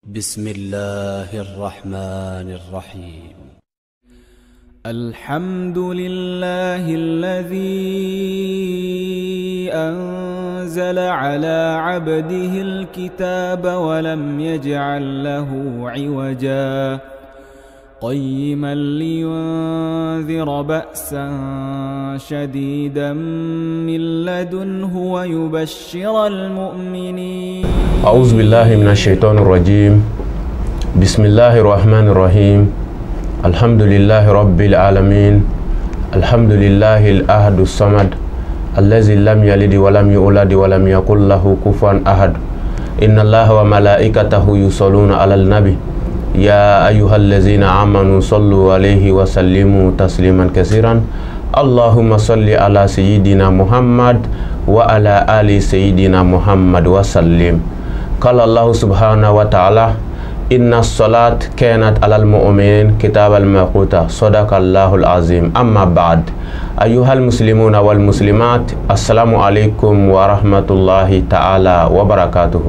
بسم الله الرحمن الرحيم. الحمد لله الذي أنزل على عبده الكتاب ولم يجعل له عوجا قيما لينذر بأسا شديدا من لدنه ويبشر المؤمنين. أعوذ بالله من الشيطان الرجيم. بسم الله الرحمن الرحيم. الحمد لله رب العالمين. الحمد لله الأحد الصمد الذي لم يلد ولم يولد ولم يكن له كفوا أحد. إن الله وملائكته يصلون على النبي يا أيها الذين آمنوا صلوا عليه وسلموا تسليما كثيرا. اللهم صل على سيدنا محمد وعلى آل سيدنا محمد وسلم. قال الله سبحانه وتعالى: إن الصلاة كانت على المؤمنين كتابا موقوتا. صدق الله العظيم. أما بعد، أيها المسلمون والمسلمات، السلام عليكم ورحمة الله تعالى وبركاته.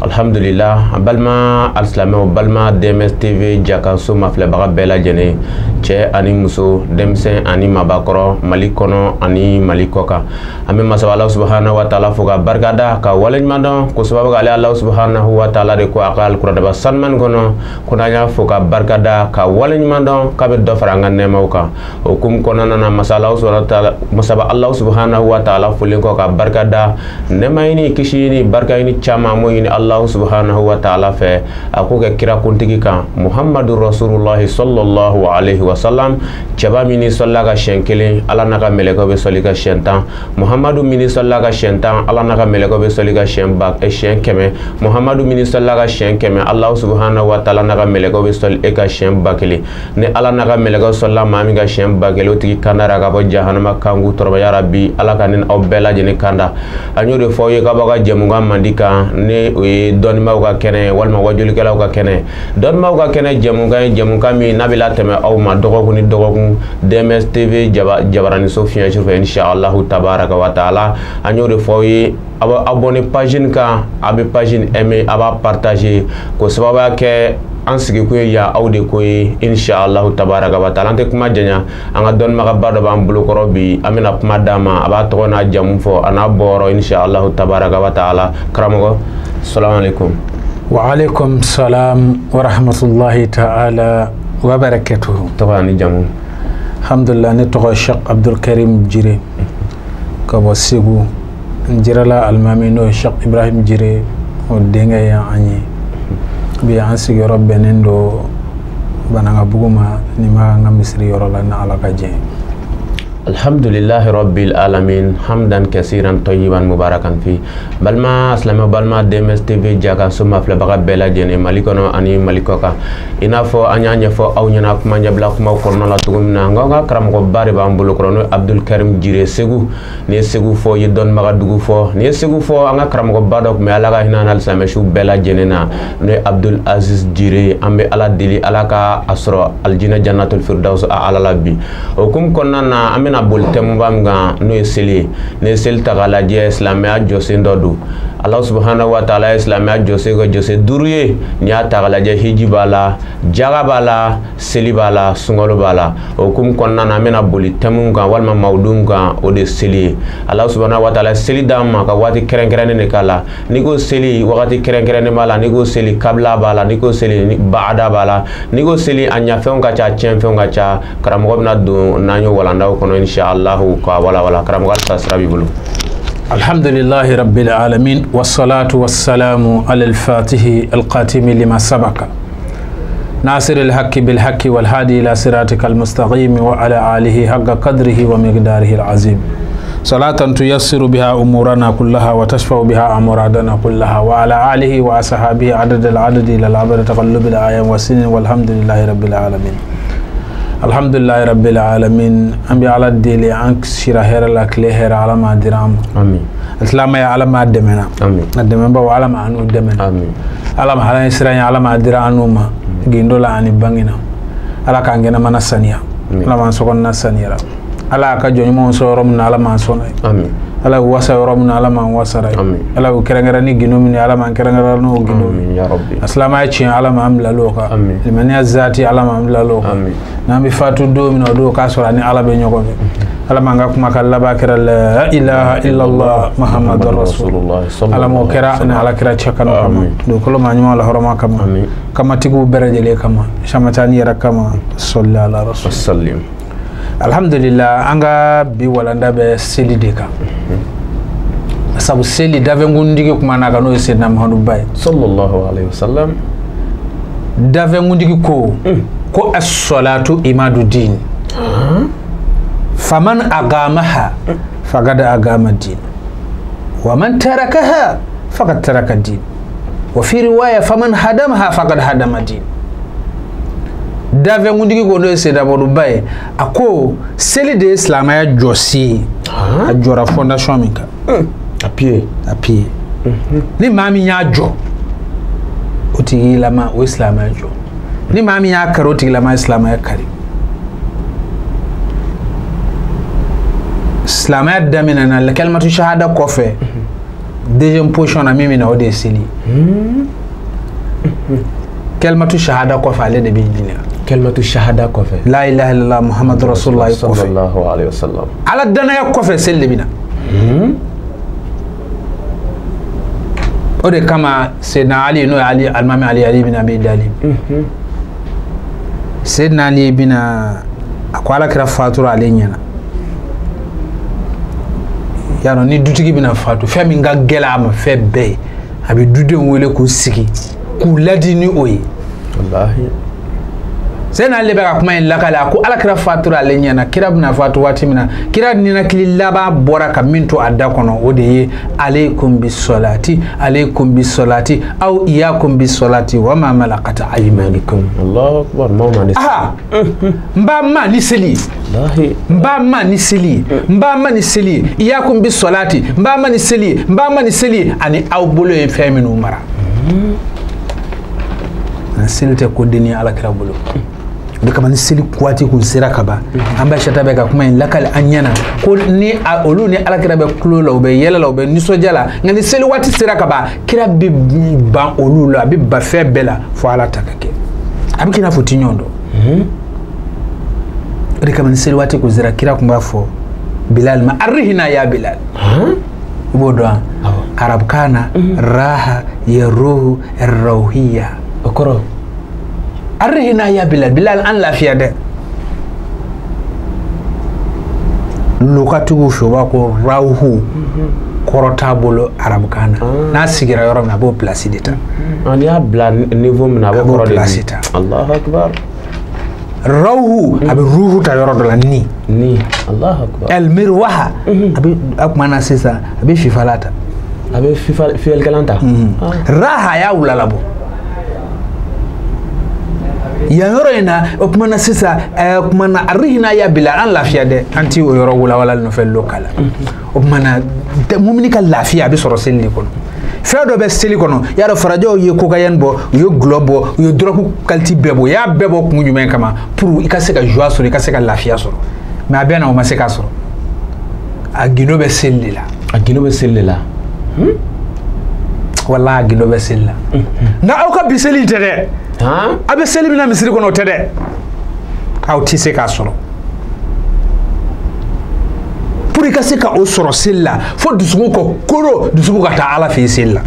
Alhamdulillah, balima alisilamɛw, balima DMS TV jakanso mafilɛbaga bɛɛ lajɛlen, cɛ ani muso, denmisɛn ani mabakɔrɔ, Mali kɔnɔ ani Mali kɔ kan, an bɛ masaba Ala subahana wa taala fo ka barikada ka waleɲuman dɔn ko sababu k'ale Ala subahana wa taala de ko a ka alikuranɛba sanuman kɔnɔ ko n'an y'a fo ka barikada ka waleɲuman dɔn k'a bɛ dɔ fara an ka nɛɛmaw kan. O hukumu kɔnɔna na, masaba Ala subahana wa taala folen kɔ ka barikada, nɛɛma ɲini, kisi ɲini, barika ɲini caman m'o ɲini Ala subhanahu wa ta'ala fɛ a ko kɛ kira kuntigi kan Muhammadu Rasulullahi sallallahu alaihi wa sallam. Cɛba min sɔlila ka siɲɛ kelen, Ala n'a ka mɛlɛkɛw bɛ sɔli ka siɲɛ 10. Muhammadu min sɔlila ka siɲɛ 10, Ala n'a ka mɛlɛkɛw bɛ sɔli ka siɲɛ 100. Muhammadu min sɔlila ka siɲɛ 100, Ala subhanahu wa ta'ala n'a ka mɛlɛkɛw bɛ sɔli e ka siɲɛ 1000. Ni Ala n'a ka mɛlɛkɛw sɔlila maa min ka siɲɛ 1000, o tigi kandara ka bɔ jahanama kanku tɔrɔba. Ya Rabbi, Ala ka ni aw bɛɛ lajɛlen kanda. An y'o de fɔ aw ye k'aw b'aw ka jɛmukan mandi kan, ni o ye dɔnnibaw ka kɛnɛ walima wajulikɛlaw ka kɛnɛ. Dɔnnibaw ka kɛnɛ jɛmukan ye jɛmukan min n'a bɛ latɛmɛ aw ma dɔgɔkun ni dɔgɔkun DMS TV jabaraniso fiɲɛ su fɛ, inshallah tabaraka wa taala. An y'o de fɔ aw ye, a bɛ abonné page in kan, a bɛ page in aimer, a b'a partager, k'o sababuya kɛ an sigikun ye yan aw de ko ye, inshallah tabaraka wa taala. An tɛ kuma janya, an ka dɔnnibagaba dɔ b'an bolokɔrɔ bi, an bɛna kuma d'a ma, a b'a tɔgɔ n'a jamu fɔ a n'a bɔyɔrɔ, inshallah tabaraka wa taala. Karamɔgɔ, salamu alaikum. Wa alaikum salam wa rahmatullahi ta'ala wa barakatuhu. Tɔgɔ ani jamu? Alhamdulillah, ne tɔgɔ Cheikh Abdul Karim Jire ka bɔ Segu. N jirala alimami n'o ye Cheikh Ibrahim Jire, o denkɛ ye an ye. Bi an sigiyɔrɔ bɛnnen don Banankabugu ma, ni ma an ka misiri yɔrɔ la, ni Ala ka jɛ. Alhamdulillahi rabbil alamin, hamdan kasiran tayyiban mubarakan fi. Balima silamɛw, balima DMS TV jakanso mafilɛbaga bɛɛ lajɛlen, Mali kɔnɔ ani Mali kɔ kan, i n'a fɔ an y'a ɲɛfɔ aw ɲɛna kuma ɲɛbila kumaw kɔnɔna la cogo min na, nka an ka karamɔgɔba de b'an bolo kɔrɔ, n'o ye Abdul Karim Jire Segu. N'i ye Segu fɔ, i ye dɔnnibaga dugu fɔ. N'i ye Segu fɔ, an ka karamɔgɔba dɔ tun bɛ, Ala ka hinɛ an alisilamɛ su bɛɛ lajɛlen na, n'o ye Abdul Aziz Jire. An bɛ Ala deli, Ala ka a sɔrɔ alijinɛ jannatul firdaus a Ala la bi. O hukumu kɔnɔna na, an bɛna boli tɛmuba min kan, n'o ye seli ye. N'i ye seli ta k'a lajɛ, silamɛya jɔsen dɔ don. Ala subahana wa taala ye silamɛya jɔsen kɛ jɔsen 5 ye. N'i y'a ta k'a lajɛ, hiji b'a la, jaga b'a la, seli b'a la, sunkalo b'a la. O hukumu kɔnɔna na, an bɛna boli tɛmu kan walima mawudu kan, o de ye seli ye. Ala subahana wa taala ye seli d'an ma ka waati kɛrɛnkɛrɛnnen de k'a la. N'i ko seli, wagati kɛrɛnkɛrɛnnen b'a la. N'i ko seli, kabila b'a la. N'i ko seli, baada b'a la. N'i ko seli, a ɲafɛnw ka ca, a tiɲɛfɛnw ka ca. Karamɔgɔ bɛna don n'an ye walandaw kɔnɔ, inshallah, ka walawala. Karamɔgɔ, halisa sira b'i bolo. Alhamdulillahi rabbil alamin, wassalatu wassalamu ala al-fatihi al-qatimi lima sabaka nasir al-haqqi bil haqqi wal hadi ila siratika al-mustaqim wa ala alihi haqqa qadrihi wa miqdarihi al-azim. Salatan tuyassiru biha umurana kullaha wa tashfa'u biha amuradana kullaha wa ala alihi wa ashabihi adad al-adad ila al-abad taqallub al-ayam wa sinin, walhamdulillahi rabbil alamin. Alhamdulillahi rabbil alamin. An bɛ Ala deli an sira hɛrɛ la, tile hɛrɛ, Ala m'a dira an ma. Amin. Silamɛya, Ala m'a dɛmɛna. Amin. A dɛmɛbaw, Ala ma an n'u dɛmɛna. Amin. Ala ma ala ɲɛsiran ye, Ala m'a dira an n'u ma gindo la ani bangina. Ala k'an kɛnɛmana saniya. Ala m'an sokɔnɔna saniyara. Ala ka jɔn ɲumanw sɔrɔ yɔrɔ min na, Ala m'an sɔnna ye. Amin. Ala y'u wasa yɔrɔ min na, Ala m'an wasara ye. Amin. Ala y'u kɛrɛnkɛrɛn ni gindo min ye, Ala m'an kɛrɛnkɛrɛn n'o gindo ye. Amin ya rabbi. A silamɛya tiɲɛ, Ala m'an bila l'o kan. Amin. Limaniya zaati, Ala m'an bila l'o kan. Amin. N'an bɛ fatu don min na, o don k'a sɔrɔ ani Ala bɛ ɲɔgɔn fɛ. Ala m'an ka kuma ka laban kɛra la ilaha illallah Muhammadu rasulullah. Ala m'o kɛra ani Ala kira cɛ kanu kama. Amin. Dugukolo maa ɲuman la hɔrɔma kama. Amin. Kamatigiw bɛɛ lajɛlen kama. Samatani yɛrɛ kama. Sɔli ala rasul. Sallim. Alhamdulillah, an ka bi walanda bɛ seli de kan. Sabu seli dafɛnkundigi kuma n'a kan, n'o ye Seydina Muhamadu ba ye. Sallallahu alayhi wa sallam. Dafɛnkundigi ko ko as-salatu imadu din. Faman agamaha faqad agama din. Wa man tarakaha faqad taraka din. Wa fi riwaya faman hadamaha faqad hadama din. Dafɛnkundigi ko n'o ye Seydina Muhamadu ba ye, a ko seli de ye silamɛya jɔsi ye. A jɔra fondation min kan. A pied. A pied. Ni maa min y'a jɔ, o tigilama o ye silamɛya jɔ. Ni maa min y'a kari, o tigilama ye silamɛya kari. Silamɛya daminɛna kalimatu shahada kɔfɛ, deuxième position na min bɛ na, o de ye seli ye. Kalimatu shahada kɔfɛ, ale de bɛ ɲininka. Kalimatu shahada kɔfɛ. La ilaha illallah Muhammadu rasulullah kɔfɛ. Sallallahu alayhi wa sallam. Ala danaya kɔfɛ, seli de bɛ na. O de kama Seydina Ali, n'o ye Ali alimami Ali, Ali bin Abi Talib. Seydina Ali bina a ko Ala kira fatura ale ɲɛna. Yarɔ ni dutigi bɛna fatu, fɛn min ka gɛlɛn a ma fɛn bɛɛ ye, a bɛ dudenw wele k'u sigi k'u ladi ni o ye. Wallahi. Seydina Ali bɛ ka kuma in lakale, a ko Ala kira fatura ale ɲɛna, kira bɛna fatu waati min na, kira ninakili laban bɔra ka min to a da kɔnɔ, o de ye aleikum bisolati, aleikum bisolati, aw iyakum bisolati wa ma malakat aymanukum. Allahu akbar. Mawma ni. Aha, n b'a ma ni seli. Wallahi. N b'a ma ni seli, n b'a ma ni seli, iyakum bisolati, n b'a ma ni seli, n b'a ma ni seli, ani aw bolo ye fɛn minnu mara. Nka seli tɛ ko denni ye Ala kira bolo. O de kama ni seli waati kun sera ka ban, an bɛ sata bɛ ka kuma in lakali an ɲɛna ko ni olu ni Ala kira bɛ kulo la, u bɛ yɛlɛ la, u bɛ nisɔndiya la, nka ni seli waati sera ka ban, kira bɛ ban olu la, a bɛ ban fɛn bɛɛ la fo Ala ta ka kɛ. A bɛ k'i n'a fɔ ti ɲɔgɔn dɔn. O de kama ni seli waati kun sera, kira kun b'a fɔ Bilal ma, arihina ya Bilal. I b'o dɔn wa? Arabukan na, raha yaruhu arrawhiya. O kɔrɔ. Arihina ya Bilal, Bilal an lafiya dɛ. Lokatigiw fɛ, u b'a ko rawhu, kɔrɔ t'a bolo arabukan na. N'a sigira yɔrɔ min na, a b'o place de ta. N'i y'a bila niveau min na, a b'o A b'o kɔrɔ de di. place ta. Allahu akbar. Rawhu, a bɛ ruhu ta yɔrɔ dɔ la ni. Ni. Allahu akbar. El mirwaha, a bɛ a kuma na sisan, a bɛ fifala ta. A bɛ fiyɛlikɛlan ta. Raha, a y'a wula labɔ. Yan yɔrɔ in na, o kuma na sisan, o kuma na arihina ya Bilal, an lafiya dɛ, an ti o yɔrɔ walawala nɔfɛ lokala. O kuma na mumini ka lafiya a bɛ sɔrɔ seli de kɔnɔ. Fɛn dɔ bɛ seli kɔnɔ, y'a dɔn farajɛw ye cocaïne bɔ, u ye gulɔ bɔ, u ye drogue qualité bɛɛ bɔ, u y'a bɛɛ bɔ kun jumɛn kama? Pour i ka se ka joie sɔrɔ, i ka se ka lafiya sɔrɔ. Mais a bɛɛ na o ma se k'a sɔrɔ. A gindo bɛ seli de la. A gindo bɛ seli de la. Walahi, a gindo bɛ seli la. Nka aw ka bi seli in tɛ dɛ. A bɛ seli min na misiri kɔnɔ, o tɛ dɛ. Aw tɛ se k'a sɔrɔ. Pour i ka se ka o sɔrɔ seli la, fo dusukun ka koro, dusukun ka taa Ala fɛ yen seli la.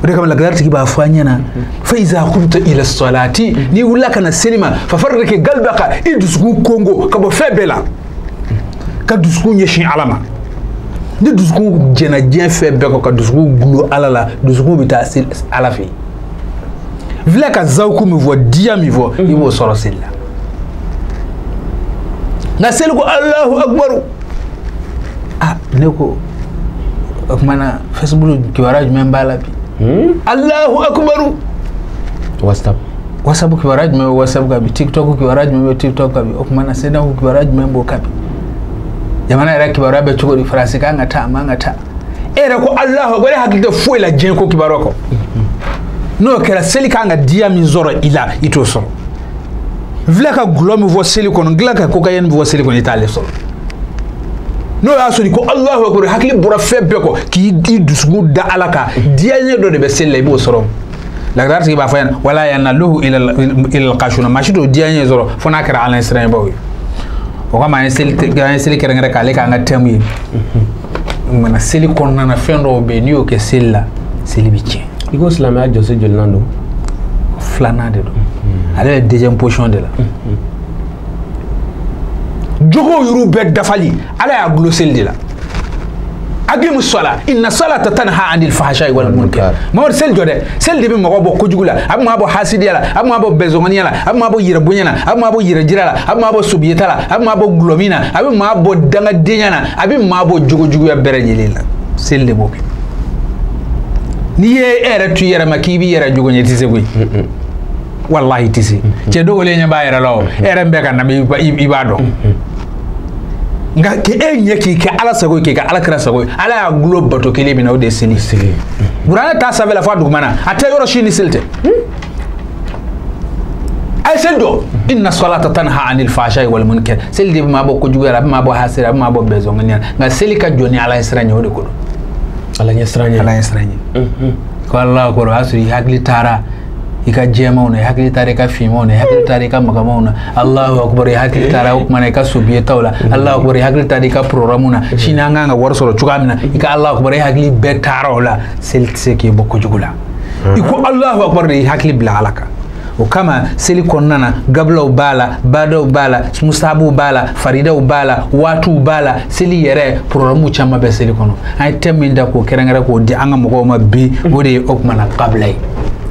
O de kama lagare tigi b'a fɔ an ɲɛna, fa iza qumta ila salati, n'i wulila ka na seli ma, fa farriki galbaka, i dusukun kongo ka bɔ fɛn bɛɛ la, ka dusukun ɲɛsin Ala ma. Ni dusukun jɛnna diɲɛ fɛn bɛɛ kɔ, ka dusukun gulo Ala la, dusukun bɛ taa seli Ala fɛ yen. Filɛ ka zawuku min fɔ, diya min fɔ, i b'o sɔrɔ seli la. Nka seli ko Alahu akubaru, ah ne ko o tuma na Facebook kibaruya jumɛn b'a la bi? Alahu akubaru. WhatsApp. WhatsApp kibaruya jumɛn bɛ WhatsApp kan bi? TikTok kibaruya jumɛn bɛ TikTok kan bi? O tuma na CEDEAO kibaruya jumɛn b'o kan bi? Jamana yɛrɛ kibaruya bɛ cogo di? Faransi kan ka taa, a man ka taa. E yɛrɛ ko Alahu akubaru, e hakili tɛ foyi la diɲɛ ko kibaruya kɔ. N'o kɛra, seli kan ka diya min sɔrɔ i la, i t'o sɔrɔ. N filɛ ka gulɔ min fɔ seli kɔnɔ, n tila ka cocaïne min fɔ seli kɔnɔ, i t'ale sɔrɔ. N'o y'a sɔrɔ i ko Alahu akibaru, hakili bɔra fɛn bɛɛ kɔ k'i dusukun da Ala kan, diyaɲɛ dɔ de bɛ seli la, i b'o sɔrɔ. Lagara tigi b'a fɔ yan, wala yanaluhu ilal khashuna, maa si t'o diyaɲɛ sɔrɔ fo n'a kɛra Ala ɲɛsiranɲɛbaw ye. O kama an ye seli kɛrɛnkɛrɛn k'ale k'an ka thème ye. Mana seli kɔnɔna na, fɛn dɔw bɛ yen, n'i y'o kɛ seli la, seli bɛ tiɲɛ. I ko silamɛya jɔsen jolinan don? Filanan de don. Ale bɛ deuxième position de la. Jogow yuru bɛɛ dafali, Ala y'a gulo seli de la. Aqimu sala, inna salata tanha anil fahsha'i wal munkar. Mamadu, seli jɔ dɛ, seli de bɛ mɔgɔ bɔ kojugu la, a bɛ maa bɔ hasidiya la, a bɛ maa bɔ bɛnsɔngɔniya la, a bɛ maa bɔ yɛrɛbonya la, a bɛ maa bɔ yɛrɛjira la, a bɛ maa bɔ sobiyeta la, a bɛ maa bɔ gulɔmin na, a bɛ maa bɔ dangadenya na, a bɛ maa bɔ jogojuguya bɛɛ lajɛlen la. Seli de b'o kɛ. N'i ye e yɛrɛ to i yɛrɛ ma k'i b'i yɛrɛ jogo ɲɛ, i tɛ se koyi. Walahi i tɛ se. Cɛ dogolen ɲɛ b'a yɛrɛ la o, e yɛrɛ min bɛ ka na i b'a dɔn. Nka k'e ɲɛ k'i kɛ Ala sago ye, k'i kɛ Ala kira sago ye, Ala y'a gulo bato kelen min na, o de ye seli. Kuranɛ t'a sanfɛ la fo a dugumana, a tɛ yɔrɔ si ni seli tɛ. A ye seli jɔ. Inna salata tanha anil fahsha'i wal munkar. Seli de bɛ maa bɔ kojuguya la, a bɛ maa bɔ hasira, a bɛ maa bɔ bɛnsɔngɔniya la. Nka seli ka jɔ ni Ala ɲɛsiran ɲɛ, o de ko don. Ala ɲɛsiran ɲɛ. Ala ɲɛsiran ɲɛ. Ko Ala kɔrɔ, o y'a sɔrɔ i hakili taara i ka jɛmanw na, i hakili taara i ka finmanw na, i hakili taara i ka magamanw na. Alahu akibaru, i hakili taara o kumana i ka sobiyetaw la. Alahu akibaru, i hakili taara i ka programme na. Sini an kan ka wari sɔrɔ cogoya min na, i ka Alahu akibaru, i hakili bɛɛ taara o la. Seli tɛ se k'i bɔ kojugu la. I ko Alahu akibaru de, i hakili bila Ala kan. O kama seli kɔnɔna na, gabilaw b'a la, badaw b'a la, musabuw b'a la, faridaw b'a la, waatiw b'a la. Seli yɛrɛ programme caman bɛ seli kɔnɔ. An ye thème min da k'o kɛrɛnkɛrɛn k'o di an ka mɔgɔw ma bi, o de ye o kumana kabila ye.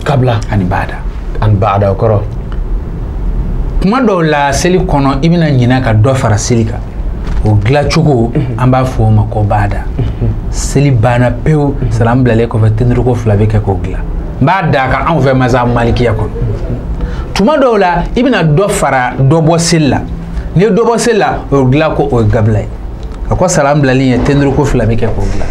Kabila ani baada. Ani baada, o kɔrɔ? Kuma dɔw la seli kɔnɔ, i bɛna ɲinɛ ka dɔ fara seli kan. O dilancogo, an b'a fɔ o ma ko baada. Seli banna pewu, salam bilalen kɔfɛ, tenduruko fila bɛ kɛ k'o dilan. N b'a da kan anw fɛ mazhabu malikiya kɔnɔ. Tuma dɔw la, i bɛna dɔ fara dɔ bɔ seli la. N'i ye dɔ bɔ seli la, o dilan ko o ye gabila ye. A ko salam bilalen ye tenduruko fila bɛ kɛ k'o dilan.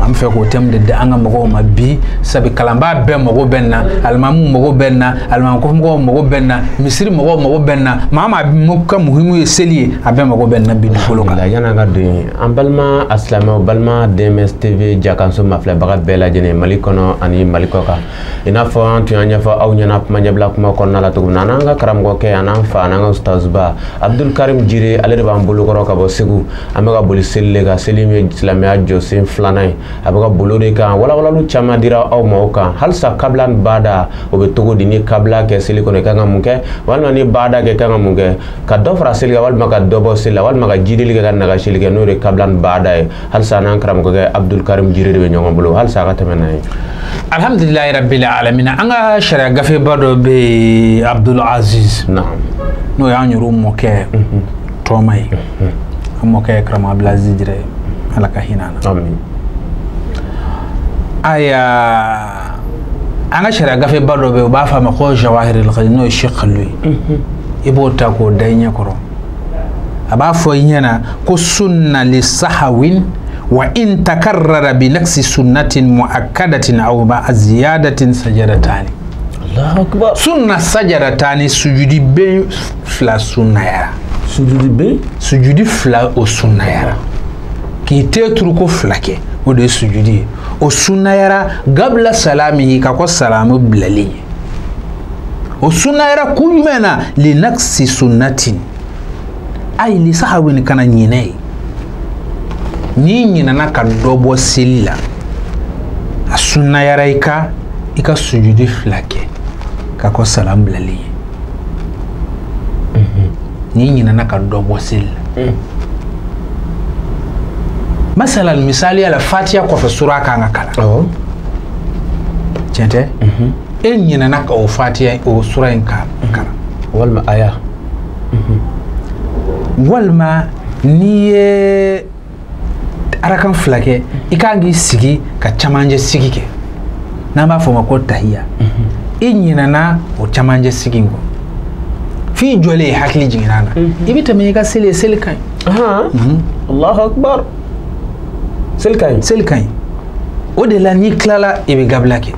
An bɛ fɛ k'o thème de di an ka mɔgɔw ma bi, sabu kalanbaa bɛɛ mago bɛ nin na, alimamuw mago bɛ nin na, alimamu mago bɛ nin na, misiri mɔgɔw mago bɛ nin na, maa maa ka muhimu ye seli ye, a bɛɛ mago bɛ nin na bi dugukolo kan. Yan'an ka don yen, an balima a silamɛw, balima DMS TV jakanso mafilɛbaga bɛɛ lajɛlen Mali kɔnɔ ani Mali kɔ kan, i n'a fɔ an tun y'a ɲɛfɔ aw ɲɛna kuma ɲɛbila kuma kɔnɔna la cogo min na, an n'an ka karamɔgɔkɛ, an n'an fa, an n'an ka ustazuba Abdul Karim Jire, ale de b'an bolokɔrɔ ka bɔ Segu. An bɛ ka boli seli de kan, seli min ye silamɛya jɔsen filanan ye. A bɛ ka bolo de kan, walawalaliw caman dira aw ma o kan. Halisa kabila ni baada, o bɛ cogo di? Ni kabila kɛ seli kɔnɔ, i kan ka mun kɛ? Walima ni baada kɛ, i kan ka mun kɛ? Ka dɔ fara seli kan, walima ka dɔ bɔ seli la, walima ka jidili kɛ, ka nagasili kɛ, n'o de ye kabila ni baada ye. Halisa n'an karamɔgɔkɛ Abdul Karim Jire de bɛ ɲɔgɔn bolo, halisa a ka tɛmɛ n'a ye. Alhamdulilayi rabbil alamin. An ka sariya gafeba dɔ bɛ yen, Abdul Aziz. Naam. N'o y'an yɛrɛw mɔkɛ tɔma ye. An mɔkɛ ye karamɔgɔ Abdul Aziz Jire ye. Ala ka hinɛ a na. Amin. Aya, an ka sariya gafeba dɔ bɛ yen, u b'a fɔ a ma ko Jawahirul Ghaib, n'o ye Sheikh Khalil ye. I b'o ta k'o da i ɲɛ kɔrɔ. A b'a fɔ i ɲɛna ko sunna li sahawin wa in takarrara bi naqsi sunnatin muakkadatin aw ma'a ziyadatin sajadatani. Allahu akbar. Sunna sajadatani, sujudi ben fila sunnayara. Sujudi ben? Sujudi fila o sunnayara. K'i te turuko fila kɛ, o de ye sujudi ye. O sunnayara gabila salami, ka kɔ salamu bilalen ye. O sunnayara kun jumɛn na? Li naqsi sunnatin, ayi li sahawin, kana ɲinɛ ye. N'i ɲinɛna ka dɔ bɔ seli la, a sunnayara i ka sujudi fila kɛ ka kɔ salamu bilalen ye. N'i ɲinɛna ka dɔ bɔ seli la, masalan misaliya la, fatiya kɔfɛ sura kan ka kalan. Tiɲɛ tɛ? E ɲinɛna ka o fatiya o sura in kalan. Walima aya. Walima n'i ye arakan fila kɛ, i kan k'i sigi ka camancɛ sigi kɛ, n'an b'a fɔ o ma ko tahiya. I ɲinɛna o camancɛ sigi in kɔ, f'i jɔlen ye hakili jiginna na, i bɛ tɛmɛ i ka seli ye, seli ka ɲi. Allahu akbar. Seli ka ɲi. Seli ka ɲi. O de la n'i tilala, i bɛ gabila kɛ.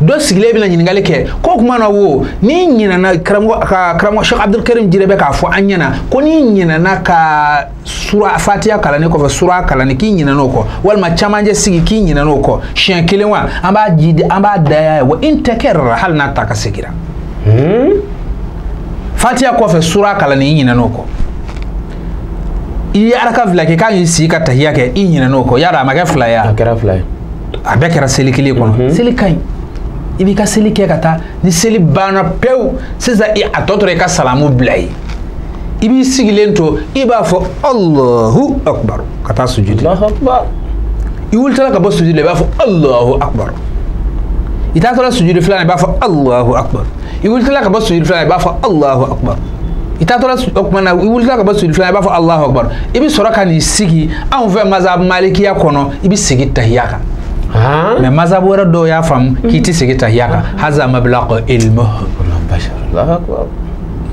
Dɔ sigilen bɛna ɲininkali kɛ ko kuma na wo ni ɲinana karamɔgɔ ka karamɔgɔ Sheikh Abdul Karim Jire bɛ k'a fɔ an ɲɛna ko ni ɲinana ka sura Fatiha kalanni kɔfɛ sura kalanni k'i ɲinana o kɔ walima camancɛ sigi k'i ɲinana o kɔ siɲɛ kelen wa an b'a jidi an b'a daya wa in takarrara hali n'a ta ka segira. Fatiha kɔfɛ sura kalanni i ɲinana o kɔ i ye araka fila kɛ k'a y'i sigi ka tahiya kɛ i ɲinana o kɔ yala a ma kɛ fila ye a kɛra fila ye a bɛɛ kɛra seli kelen kɔnɔ seli ka ɲi. I b'i ka seli kɛ ka taa ni seli banna pewu sisan a tɔ tora i ka salamu bila yen i b'i sigilen to i b'a fɔ Allahu akbar ka taa sujudi Allahu akbar i wulitala ka bɔ sujudi la i b'a fɔ Allahu akbar i taatɔla sujudi filanan i b'a fɔ Allahu akbar i wulitala ka bɔ sujudi filanan i b'a fɔ Allahu akbar i taatɔla o tuma na i wulitala ka bɔ sujudi filanan i b'a fɔ Allahu akbar i bɛ sɔrɔ ka n'i sigi anw fɛ mazhabu malikiya kɔnɔ i bɛ sigi tahiya kan. Mais mazhabu wɛrɛ dɔw y'a faamu k'i tɛ segin tahiya kan haza mablagh ilmuhum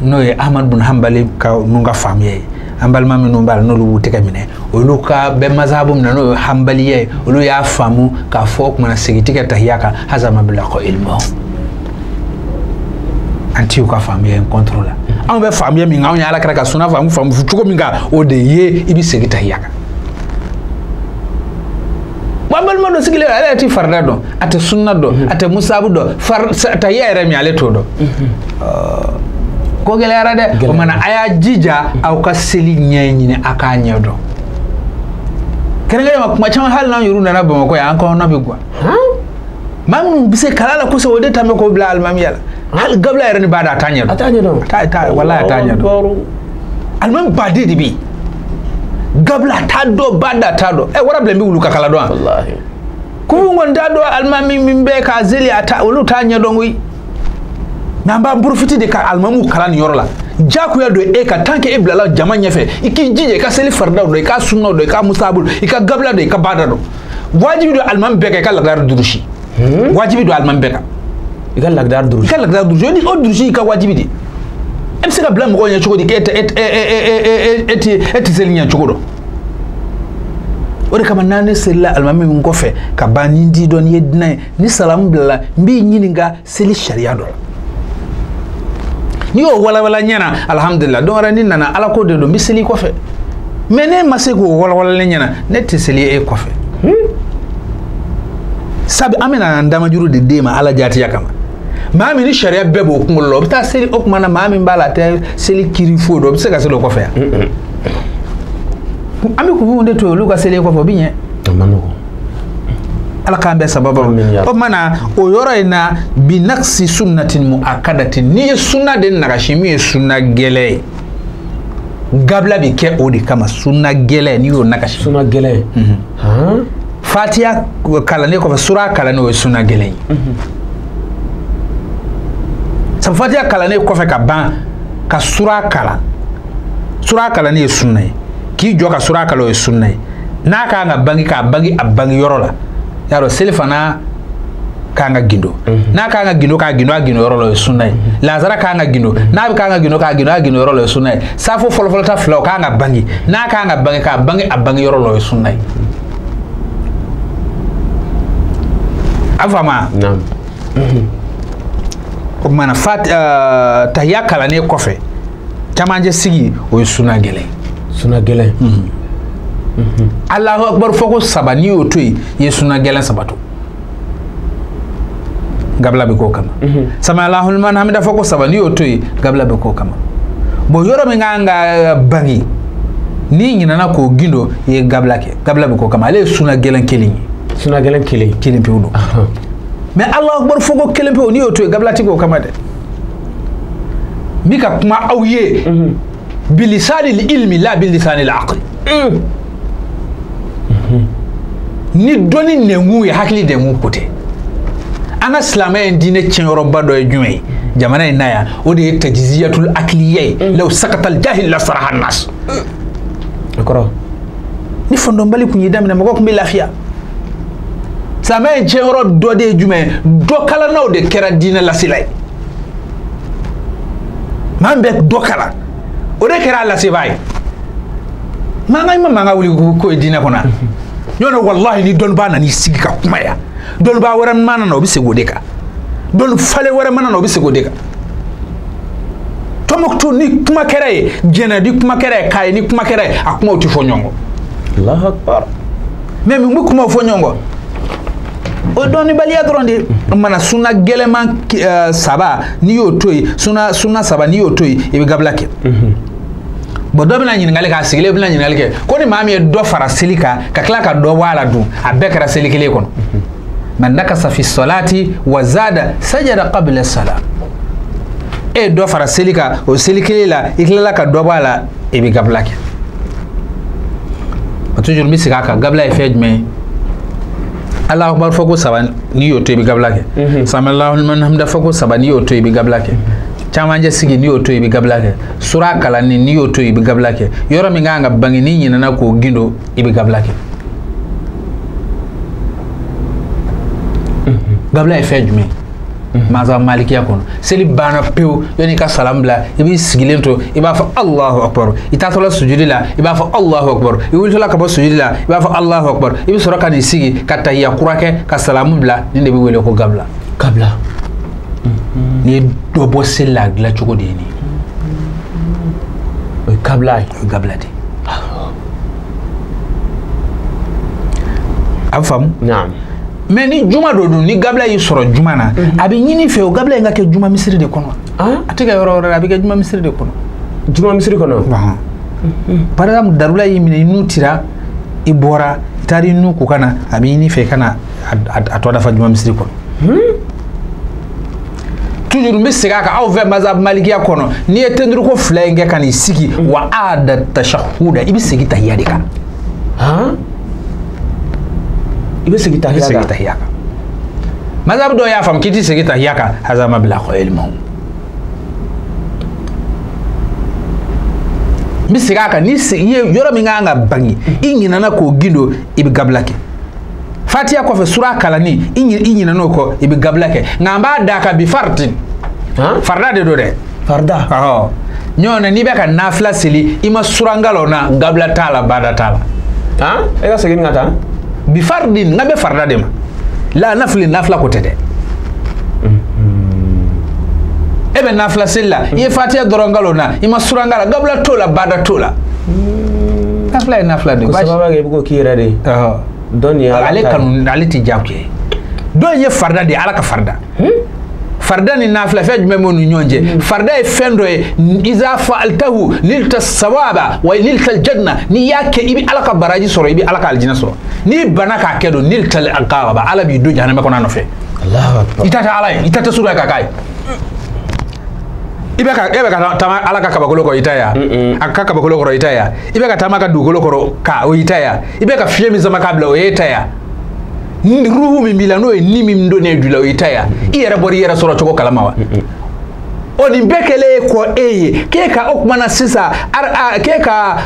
n'o ye Ahmad bin Hanbali ka ninnu ka faamuya ye an balima minnu b'a la n'olu b'u tɛgɛ minɛ olu ka bɛ mazhabu min na n'o ye hanbaliya ye olu y'a faamu k'a fɔ o tuma na segin tɛ kɛ tahiya kan haza mablagh ilmuhum an t'u ka faamuya in contre la anw bɛ faamuya min kan anw ye Ala kɛra ka sunna faamu faamu cogo min kan o de ye i bɛ segin tahiya kan. Wa balima dɔ sigilen ale yɛrɛ ti farida dɔn a tɛ sunna dɔn a tɛ musabu dɔn tahiya yɛrɛ min ale t'o dɔn ko gɛlɛyara dɛ o mana a y'a jija aw ka seli ɲɛɲini a k'a ɲɛ dɔn kɛrɛnkɛrɛn ma kuma caman hali n'an yɛrɛ nana Bamakɔ yan an kɔnɔna bɛ guwan maa minnu bɛ se kalan la kosɛbɛ o de ta bɛ k'o bila alimamiya la hali gabila yɛrɛ ni b'a dɔn a t'a ɲɛ dɔn a t'a ɲɛ dɔn a walahi a t'a ɲɛ dɔn alimami baden de bɛ yen gabila t'a dɔn ba da t'a dɔn ɛ wara bilen bɛ wulu ka kala dɔn wa k'u kɔni t'a dɔn alimami min bɛ k'a zeli a ta olu t'a ɲɛ dɔn koyi mais an b'an profiter de ka alimamuw kalan nin yɔrɔ la diyagoya don e kan tant que e bilala jama ɲɛfɛ i k'i jija i ka seli faridaw dɔn i ka sunnaw dɔn i ka musabu dɔn i ka gabila dɔn i ka bada dɔn wajibi don alimami bɛɛ kan i ka lagare durusi wajibi don alimami bɛɛ kan i ka lagare durusi i ka lagare durusi o durusi i ka wajibi de e bɛ se ka bila mɔgɔw ɲɛ cogo di k'e tɛ e tɛ seli ɲɛ cogo dɔn o de kama n'an ne selila alimami min kɔfɛ ka ban ni di dɔn n'i ye dunan ye ni salamu bilala n b'i ɲininka seli sariya dɔ la n'i y'o walawala ɲɛna alihamudulila don wɛrɛ ni nana ala ko de don n bɛ seli kɔfɛ mais ne ma se k'o walawala ne ɲɛna ne tɛ seli e kɔfɛ sabu an bɛna an damajuru de d'e ma ala jatiya kama maa min ni sariya bɛɛ b'o kunkolo la o bɛ taa seli o tuma na maa min b'a la a tɛ seli kiri foyi dɔn o bɛ se ka seli o kɔfɛ yan an bɛ kunfinw de to yen olu ka seli kɔfɛ o bɛ ɲɛ a ma nɔgɔn ala k'an bɛɛ sababa o tuma na o yɔrɔ in na bi naqsi sunnatin muakkadatin n'i ye sunna de nagasi min ye sunna gɛlɛn ye gabila bɛ kɛ o de kama sunna gɛlɛn n'i y'o nagasi sunna gɛlɛn Fatiha kalannen kɔfɛ sura kalannen o ye sunna gɛlɛn ye sabu Fatiha kalannen kɔfɛ ka ban ka sura kalan sura kalannen ye sunna ye k'i jɔ ka sura kalan o ye sunna ye n'a kan ka bange k'a bange a bange yɔrɔ la y'a dɔn seli fana kan ka gindo n'a kan ka gindo k'a gindo a gindo yɔrɔ la o ye sunna ye lazara kan ka gindo n'a bɛ kan ka gindo k'a gindo a gindo yɔrɔ la o ye sunna ye safo fɔlɔfɔlɔ ta fila o kan ka bange n'a kan ka bange k'a bange a bange yɔrɔ la o ye sunna ye a faamu o tuma na tahiya kalannen kɔfɛ camancɛ sigi o ye sunna gɛlɛn sunna gɛlɛn Allahu akbar fɔ ko saba n'i y'o to yen i ye sunna gɛlɛn saba to gabila bɛ k'o kama sami Allahu liman hamida fɔ ko saba n'i y'o to yen gabila bɛ k'o kama bon yɔrɔ min kan ka bange n'i ɲinɛna k'o gindo i ye gabila kɛ gabila bɛ k'o kama ale ye sunna gɛlɛn kelen ye sunna gɛlɛn kelen kelen pewu don mais Allahu akbar fɔ ko kelen pewu n'i y'o to yen gabila ti k'o kama dɛ n bɛ ka kuma aw ye bilisanil ilmi la bilisanil aqli ni dɔnni nɛnkun ye hakili nɛnkun ko tɛ an ka silamɛya in diinɛ tiɲɛyɔrɔba dɔ ye jumɛn ye jamana in na yan o de ye tajiziyatul akiliya ye law sakatal jahil la saraha nas o kɔrɔ ni fɔndɔnbali kun y'i daminɛ mɔgɔ kun bɛ lafiya silamɛya in tiɲɛyɔrɔ dɔ de ye jumɛn ye dɔ kalannaw de kɛra diinɛ lasela ye maa min bɛ dɔ kalan o de kɛra a lasebaa ye mankan ma mankan wuli ko ye diinɛ kɔnɔ ɲɔgɔn walahi ni dɔnnibaa nan'i sigi ka kuma yan dɔnnibaa wɛrɛ mana na o bɛ segin o de kan Dɔnni falen wɛrɛ mana na o bɛ segin o de kan. Tɔnbukutu ni kuma kɛra ye, Jɛnɛ ni kuma kɛra ye, Kayi ni kuma kɛra ye, a kumaw tɛ fɔ ɲɔgɔn kɔ. Allahu akbar. Mais mun bɛ kumaw fɔ ɲɔgɔn kɔ? O dɔnnibaliya dɔrɔn de. Mana suna gɛlɛman saba n'i y'o to yen, suna saba n'i y'o to yen, i bɛ gabila kɛ. Bon, dɔ bɛna ɲininkali kɛ, a sigilen bɛna ɲininkali kɛ ko ni maa min ye dɔ fara seli kan ka tila ka dɔ bɔ a la dun, a bɛɛ kɛra seli kelen kɔnɔ. Man nakasa fi salati wa zada sajada qabla salam. E ye dɔ fara seli kan o seli kelen la, i tilala ka dɔ bɔ a la, i bɛ gabila kɛ. O toujours n bɛ segin a kan, gabila ye fɛn jumɛn ye? Allahu akbar fɔ ko saba n'i y'o to i bɛ gabila kɛ. Sami Allahu liman hamida fɔ ko saba n'i y'o to i bɛ gabila kɛ. Camancɛ sigi n'i y'o to i bɛ gabila kɛ. Sura kalanni n'i y'o to i bɛ gabila kɛ. Yɔrɔ min kan ka bange n'i ɲinɛna k'o gindo i bɛ gabila kɛ. Gabila ye fɛn jumɛn ye? Mazhab malikiya kɔnɔ, seli banna pewu, yanni i ka salam bila i b'i sigilen to, i b'a fɔ Allahu akbar. I taatɔla sujudi la i b'a fɔ Allahu akbar. I wulitɔla ka bɔ sujudi la i b'a fɔ Allahu akbar. I bɛ sɔrɔ ka n'i sigi ka tahiya kura kɛ ka salamu bila. Nin de bɛ wele ko gabila. Gabila. N'i ye dɔ bɔ seli la, a dilan cogo de ye nin ye. O ye kabila ye. O ye gabila de ye. A bɛ faamu? Naam. Mais ni juma dɔ dun, ni gabila y'i sɔrɔ juma na, a bɛ ɲini fɛ o gabila in ka kɛ juma misiri de kɔnɔ. A tɛ kɛ yɔrɔ wɛrɛ la, a bɛ kɛ juma misiri de kɔnɔ. Juma misiri kɔnɔ? Par exemple, darula y'i minɛ, i nun tira, i bɔra, i taara i nun ko ka na, a bɛ ɲini fɛ i ka na a tɔ dafa juma misiri kɔnɔ. Toujours n bɛ segin a kan, aw fɛ mazhab malikiya kɔnɔ, n'i ye tenduruko fila in kɛ ka n'i sigi, wa aada tashahuda, i bɛ segin tahiya de kan. I bɛ segin tahiya kan. I bɛ segin tahiya kan. Mazhab dɔw y'a faamu k'i tɛ segin tahiya kan, haza mablagu ilmuhum. N bɛ segin a kan, ni i ye yɔrɔ min kan ka bange, i ɲinɛna k'o gindo, i bɛ gabila kɛ. Fatiya kɔfɛ sura kalanni, i ɲinɛna o kɔ, i bɛ gabila kɛ. Nka an b'a d'a kan bi fardin. Farida de don dɛ. Farida. Ɔhɔ. Ɲɔgɔn na n'i bɛ ka nafila seli, i ma surangalon na, gabila t'a la, bada t'a la. E ka segin ka taa. Bi fardin, n ka bɛ farida de ma. La nafili nafila ko tɛ dɛ. E bɛ nafila seli la, i ye fatiya dɔrɔn nkalon na, i ma suran la, gabila t'o la, bada t'o la. Nafila ye nafila de ye. Ko sababu kɛ i bɛ k'o k'i yɛrɛ de ye. Dɔn nin ye Ala ale kanu, ale tɛ diyagoya ye. Dɔn ye farida de ye, Ala ka farida. Farida ni nafila fɛn jumɛn b'u ni ɲɔgɔn cɛ? Farida ye fɛn dɔ ye, iza fa'altahu nilta sawaba wa nilta aljanna. N'i y'a kɛ i bɛ Ala ka baraji sɔrɔ, i bɛ Ala ka alijinɛ sɔrɔ. N'i banna k'a kɛ don, nilta alqaba, Ala b'i don jahanama kɔnɔ a nɔfɛ. Allahu akbar. I ta tɛ Ala ye, i ta tɛ surunya ka k'a ye. I bɛ ka taama Ala ka kabakolo kɔrɔ, i ta ya. A ka kabakolo kɔrɔ, i ta ya. I bɛ ka taama ka dugukolo kɔrɔ ka o y'i ta ya. I bɛ ka fiɲɛ min sama k'a bila, o y'e ta ya. Ruhu min b'i la, n'o ye ni min donnen don i la, o y'i ta ya. I yɛrɛ bɔra i yɛrɛ sɔrɔ cogo kalama wa? O nin bɛɛ kɛlen kɔ e ye, k'e ka o kuma na sisan, k'e ka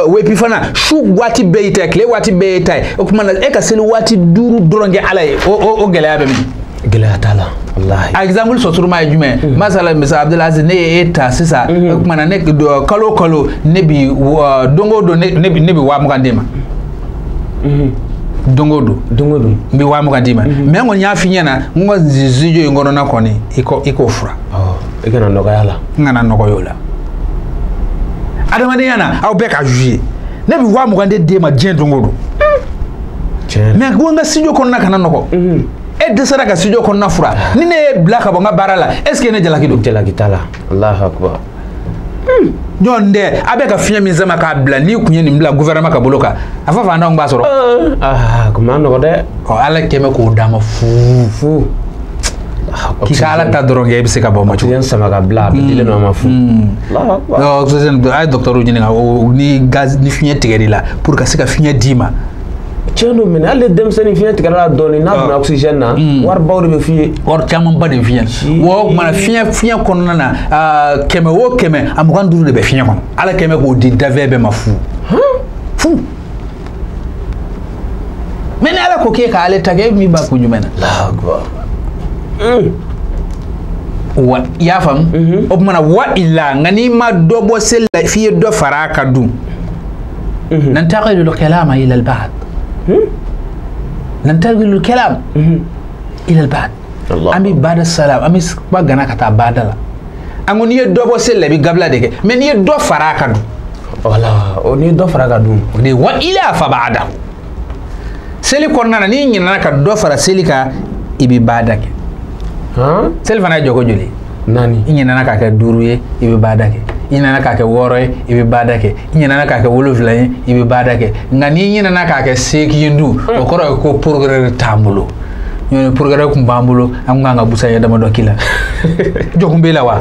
wepi fana su waati bɛɛ y'i ta ye, tile waati bɛɛ y'i ta ye. O kuma na e ka seli waati 5 dɔrɔn kɛ Ala ye, o gɛlɛya bɛ min? Gɛlɛya t'a la. Wallahi. Exemple sɔturuma ye jumɛn? Masala misa Abdulaziz, ne ye e ta sisan, o kuma na ne kalo kalo ne bi don o don ne bi 20,000 d'e ma. Don o don. Don o don. N bɛ 20,000 d'i ma. Mais n kɔni y'a f'i ɲɛna, n ka studio in kɔnɔna kɔni, i k'o fura. I kana nɔgɔya la. N kana nɔgɔya o la. Adamadenya na, aw bɛɛ ka jouer. Ne bɛ 20,000 de d'e ma diɲɛ don o don. Mais ko n ka studio kɔnɔna kana nɔgɔ. E dɛsɛra ka studio kɔnɔna fura. Ni ne ye bila ka bɔ n ka baara la, est ce que ne jalaki don? Jalaki t'a la. Allahu akbar. Ɲɔgɔn tɛ, a bɛ ka fiɲɛ min sama k'a bila, n'i kun ye nin bila gouvernement ka bolo kan, a fɔ fantanw b'a sɔrɔ. Aa, kun ma nɔgɔ dɛ. Ɔ, Ala kɛmɛ k'o d'a ma fu fu. K'i ka Ala ta dɔrɔn kɛ, i bɛ se ka bɔ o ma cogo. Oxygène sama ka bila, a bɛ dilen don a ma fu. Allahu akbar. Oxygène, a ye docteur ɲininka, o ni gaz ni fiɲɛ tigɛr'i la pour ka se ka fiɲɛ d'i ma. Tiɲɛ don minɛ, hali denmisɛnnin fiɲɛ tigɛra la dɔɔnin, n'a donna oxygène na, waribaw de bɛ f'i ye. Wari camanba de bɛ fiɲɛ na. Wa o tuma na fiɲɛ kɔnɔna na, 100 o 100, a 25 de bɛ fiɲɛ kɔnɔ. Ala kɛmɛ k'o di dafɛ bɛɛ ma fu. Fu. Mais ni Ala ko k'e k'ale ta kɛ, e min b'a kun jumɛn na? Allahu akbar. Wa i y'a faamu? O tuma na wa ila, nka n'i ma dɔ bɔ seli la, f'i ye dɔ fara a kan dun. Nantaqilu al-kalama ila al-ba'd. ننتقل الكلام إلى البعد. An bɛ bada salam, an bɛ kuma gana ka taa bada la. An ko n'i ye dɔ bɔ seli la i bɛ gabila de kɛ, mais n'i ye dɔ fara a kan dun. Voilà, o n'i ye dɔ fara a kan dun. O de ye wa ila fa ba'dahu. Seli kɔnɔna na n'i ɲinɛna ka dɔ fara seli kan i bɛ bada kɛ. Seli fana ye jɔko joli? 4. I ɲinɛna k'a kɛ 5 ye i bɛ bada kɛ. I ɲinɛna k'a kɛ 6 ye i bɛ bada kɛ. I ɲinɛna k'a kɛ 7 ye i bɛ bada kɛ. Nka n'i ɲinɛna k'a kɛ 8 dun, o kɔrɔ ye ko progrès t'an bolo. Ɲɔni progrès kun b'an bolo, an kun kan ka busan ɲɛ damadɔ k'i la. Jɔkun b'e la wa?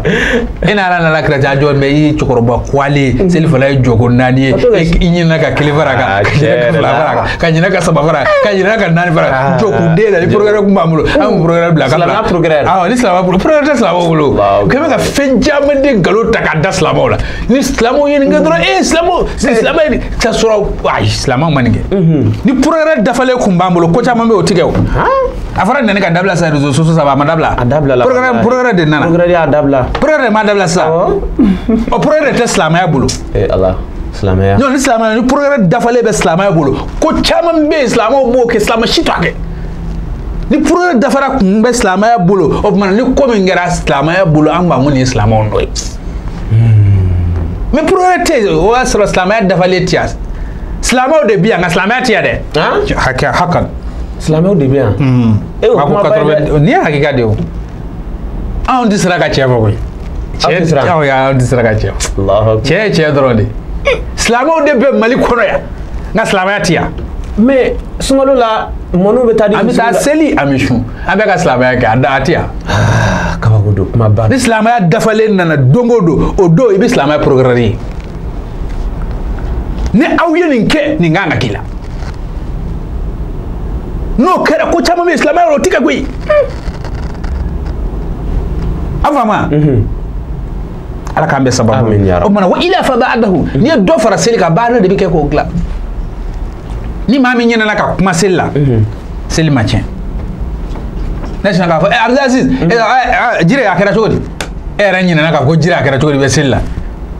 E n'Ala nana kira cɛ a jɔ mɛ i ye cɛkɔrɔba kwalen seli fana ye jɔko 4 ye, i ɲinɛna ka 1 fara a kan, ka ɲinɛ ka 2 fara a kan, ka ɲinɛ ka 3 fara a kan, ka ɲinɛ ka 4 fara a kan. Jɔkun den la ni progrès kun b'an bolo, an kun progrès bila ka bila. Progrès. Awɔ, ni silamɛ progrès tɛ silamɛw bolo. Kɛmɛ bɛ ka fɛn caman de nkalon ta k'a da silamɛw la. Ni silamɛw ye nin kɛ dɔrɔn, ee silamɛw, silamɛ ye ka sɔrɔ ayi silamɛw ma nin kɛ. Ni progrès dafalen kun b'an bolo, ko caman bɛ yen o ti kɛ o. A fɔra nɛni ka dabila sisan réseaux sociaux sanfɛ, a ma dabila. A dabila la. Progrès de nana. Progrès y'a dabila. Progrès de ma dabila sisan. Ɔ progrès de tɛ silamɛya bolo. Ee Ala, silamɛya. Non ni silamɛya, ni progrès dafalen bɛ silamɛya bolo, ko caman bɛ yen silamɛw b'o kɛ, silamɛ si t'a kɛ. Ni progrès dafara kun bɛ silamɛya bolo, o tuma ni ko min kɛra silamɛya bolo, an b'a ko nin ye silamɛw nɔ ye. Mais progrès tɛ yen, o y'a sɔrɔ silamɛya dafalen tɛ yan. Silamɛw de bɛ yan, nka silamɛya tɛ yan dɛ. Hakɛ hakan. Silamɛw de bɛ yan. E o kuma ba ye dɛ. Nin ye hakika de ye o. Anw tɛ siran ka tiɲɛ fɔ koyi. Tiɲɛ anw tɛ siran ka tiɲɛ fɔ. Tiɲɛ ye tiɲɛ dɔrɔn de. Silamɛw de bɛ Mali kɔnɔ yan, nka silamɛya tɛ yan. Mais sunkalo la mɔniw bɛ taa di. An bɛ taa seli, an bɛ sun, an bɛ ka silamɛya kɛ, a tɛ yan. Kabako don, kuma ba. Ni silamɛya dafalen nana don o don, o don i bɛ silamɛya progrès ye. Ni aw ye nin kɛ, nin kan ka k'i la. N'o kɛra ko caman bɛ yen silamɛya la o ti kɛ koyi. A faamu? Ala k'an bɛɛ sababu. O tuma na wa ila fa ba'dahu, n'i ye dɔ fara seli kan, baara de bɛ kɛ k'o dilan. Ni maa min ɲinɛna ka kuma seli la, seli ma tiɲɛ. Ne sinna k'a fɔ Abdulaziz, Jire a kɛra cogo di? E yɛrɛ ɲinɛna k'a fɔ ko Jire a kɛra cogo di bɛ seli la.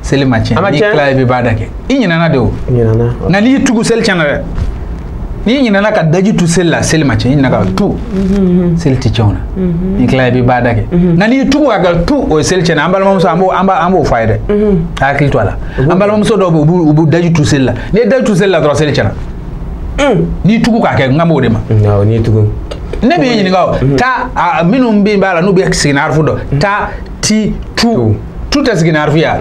Seli ma tiɲɛ. N'i tilala i bɛ baara kɛ. I ɲinɛna de o. Nka n'i tugu seli tiɲɛna dɛ. N'i ɲinɛna ka daji tu seli la, seli ma tiɲɛ. I ɲinɛna ka tu, seli tɛ tiɲɛ o la. N'i tilala i bɛ baara kɛ. Nka n'i tugu ka kɛ tu, o ye seli tiɲɛna. An balimamuso an b'o fɔ a ye dɛ. A hakili to a la. An balimamuso dɔw bɛ yen, u b'u daji tu seli la. N'i ye daji tu seli la dɔrɔn seli tiɲɛna. N'i tugu k'a kɛ, n kan b'o de ma. Awɔ, n'i tugu. Ne b'i ɲininka o. Ta minnu bɛ b'a la n'u bɛ sigi ni harifu dɔn. Ta, ti, tu. Tu tɛ sigi ni harifu ye wa?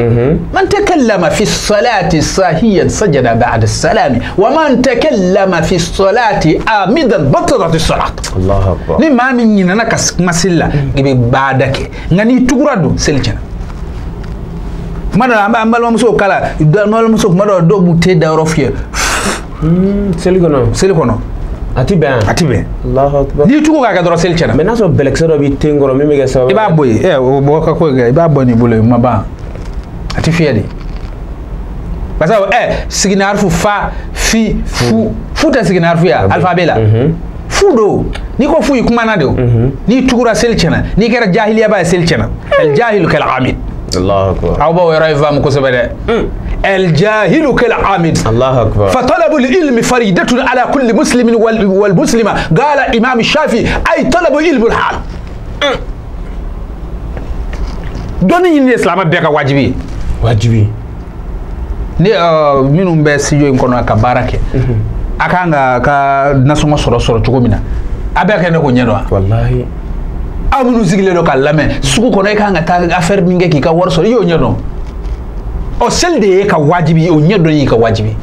Man takallama fi salati sahiyan sajada ba'da salami wa man takallama fi salati amidan batalat salat. Allahu akbar. Ni maa min ɲinɛna ka kuma seli la, i bɛ baada kɛ. Nka n'i tugura dun, seli tiɲɛna. Kuma dɔ la an b'an balimamusow kala, balimamuso kuma dɔ la dɔw b'u te dayɔrɔ fiyɛ. Seli kɔnɔ. Seli kɔnɔ. A ti bɛn. A ti bɛn. Allahu akbar. N'i tugu k'a kɛ dɔrɔn seli tiɲɛna. Mais n'a sɔrɔ bɛlɛkisɛ dɔ b'i ten kɔrɔ min bɛ kɛ sababu ye. I b'a bɔ yen, o bɔ ka ko kɛ, i b'a bɔ n'i bolo ye, ma ban. A ti fiyɛ de. Parce que sigini harifu fa, fi, fu, fu tɛ sigini harifu ye alphabet la. Fu don, n'i ko fu i kumana de o. N'i tugura seli tiɲɛna, n'i kɛra jahiliyaba ye seli tiɲɛna. El jahilu kal amid. Allahu akbar. Aw b'o yɔrɔ in faamu kosɛbɛ dɛ. الجاهل كالعامد. الله أكبر. فطلب العلم فريدة على كل مسلم والمسلمة. قال إمام الشافعي أي طلب علم الحال. دوني الإسلام بيك واجبي. واجبي. Ni minnu bɛ studio in kɔnɔ ka baara kɛ, a kan ka nasɔngɔ sɔrɔ cogo min na, a bɛɛ kɛ ne k'o ɲɛ dɔn wa? Walahi. Aw minnu sigilen don k'a lamɛn sugu kɔnɔ, e kan ka taa affaire min kɛ k'i ka wari sɔrɔ, i y'o ɲɛ dɔn. Ɔ seli de ye ka wajibi, o ɲɛ dɔn y'i ka wajibi.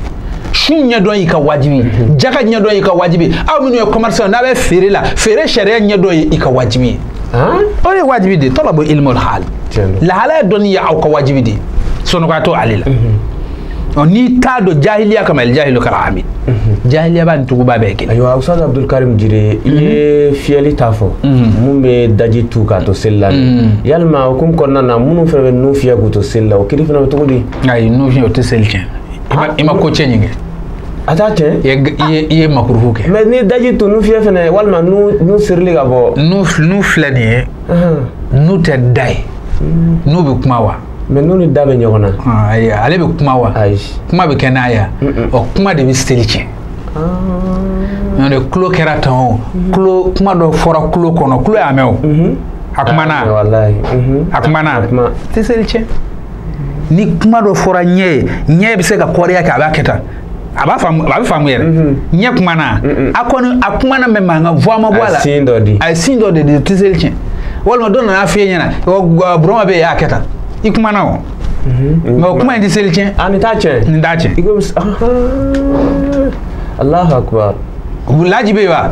Sun ɲɛ dɔn y'i ka wajibi, jaga ɲɛ dɔn y'i ka wajibi. Aw minnu ye commerçant n'a bɛ feere la, feere sariya ɲɛ dɔn ye i ka wajibi ye. O de ye wajibi de ye. Talabu ilmul hal. Lahalaya dɔnni ye aw ka wajibi de ye. Sɔnɔgɔya t'o ale la. Ɔ n'i t'a dɔn jahiliya kama, el jahilu kal amid. Jahiliya b'a ni tuguba bɛɛ ye kelen. Ayiwa Ustaz Abdul Karim Jire, i ye fiyɛli ta fɔ mun bɛ daji tu k'a to seli la, yalima hukumu kɔnɔna na minnu fana bɛ nun fiyɛ k'u to seli la, o kiri fana bɛ cogo di? Ayi, nun fiyɛ o tɛ seli tiɲɛ. I ma ko cɛ ɲin kɛ. A t'a tiɲɛ? I ye makuruhu kɛ. Mais ni daji tu nun fiyɛ fana, walima nun sirili ka bɔ. Nun filɛ nin ye, nun tɛ da ye, nun bɛ kuma wa? Mais n'u ni da bɛ ɲɔgɔn na. Ayi, ale bɛ kuma wa? Ayi. Kuma bɛ kɛ n'a ye. Ɔ kuma de bɛ seli tiɲɛ. N'o tɛ tulo kɛra tan o tulo kuma dɔ fɔra tulo kɔnɔ tulo y'a mɛn o a kumana a kumana tɛ seli tiɲɛ. Ni kuma dɔ fɔra ɲɛ ye ɲɛ bɛ se ka kɔriya kɛ a b'a kɛ tan a b'a faamu a bɛ faamu yɛrɛ ɲɛ kumana a kɔni a kumana mɛ mankan voix ma bɔ a la a ye signe dɔ di a ye signe dɔ de di tɛ seli tiɲɛ walima dɔ nana f'e ɲɛna Burama bɛ yen a kɛ tan i kumana o mɛ o kuma in tɛ seli tiɲɛ. A nin t'a tiɲɛ nin t'a tiɲɛ. I ko Allahu akbar. Laji bɛ yen wa.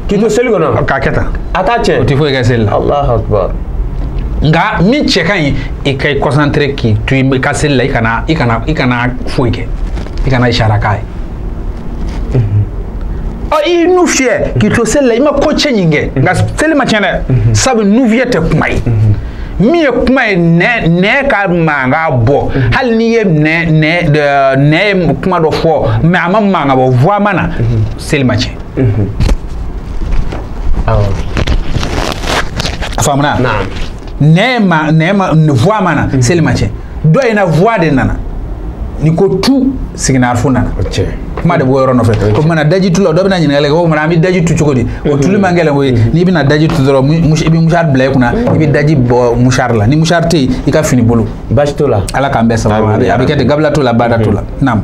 K'i to seli kɔnɔ. K'a kɛ tan. A t'a tiɲɛ. O tɛ foyi kɛ seli la. Allahu akbar. Nka min cɛ ka ɲi i ka i concentré k'i to i ka seli la i kana foyi kɛ i kana isara k'a ye. Ɔ i nu fiyɛ k'i to seli la i ma ko cɛ ɲin kɛ nka seli ma tiɲɛ dɛ sabu nu fiyɛ tɛ kuma ye. Min ye kuma ye nɛ ka mankan bɔ hali n'i ye nɛ ye kuma dɔ fɔ mɛ a ma mankan bɔ voix ma na seli ma tiɲɛ. Awɔ. A faamuna. Naam. Nɛ ma voix ma na seli ma tiɲɛ dɔ in na voix de nana ni ko tu siginarifu nana. Kuma de b'o yɔrɔ nɔfɛ o kumana daji tu la dɔ bɛna ɲininkali kɛ o kumana an bɛ daji tu cogo di o tuli man gɛlɛn koyi n'i bɛna daji tu dɔrɔn i bɛ musari bila i kunna i bɛ daji bɔ musari la ni musari tɛ yen i ka fini bolo. Baasi t'o la. Ala k'an bɛɛ sababu a bɛ kɛ ten gabila t'o la baada t'o la naam.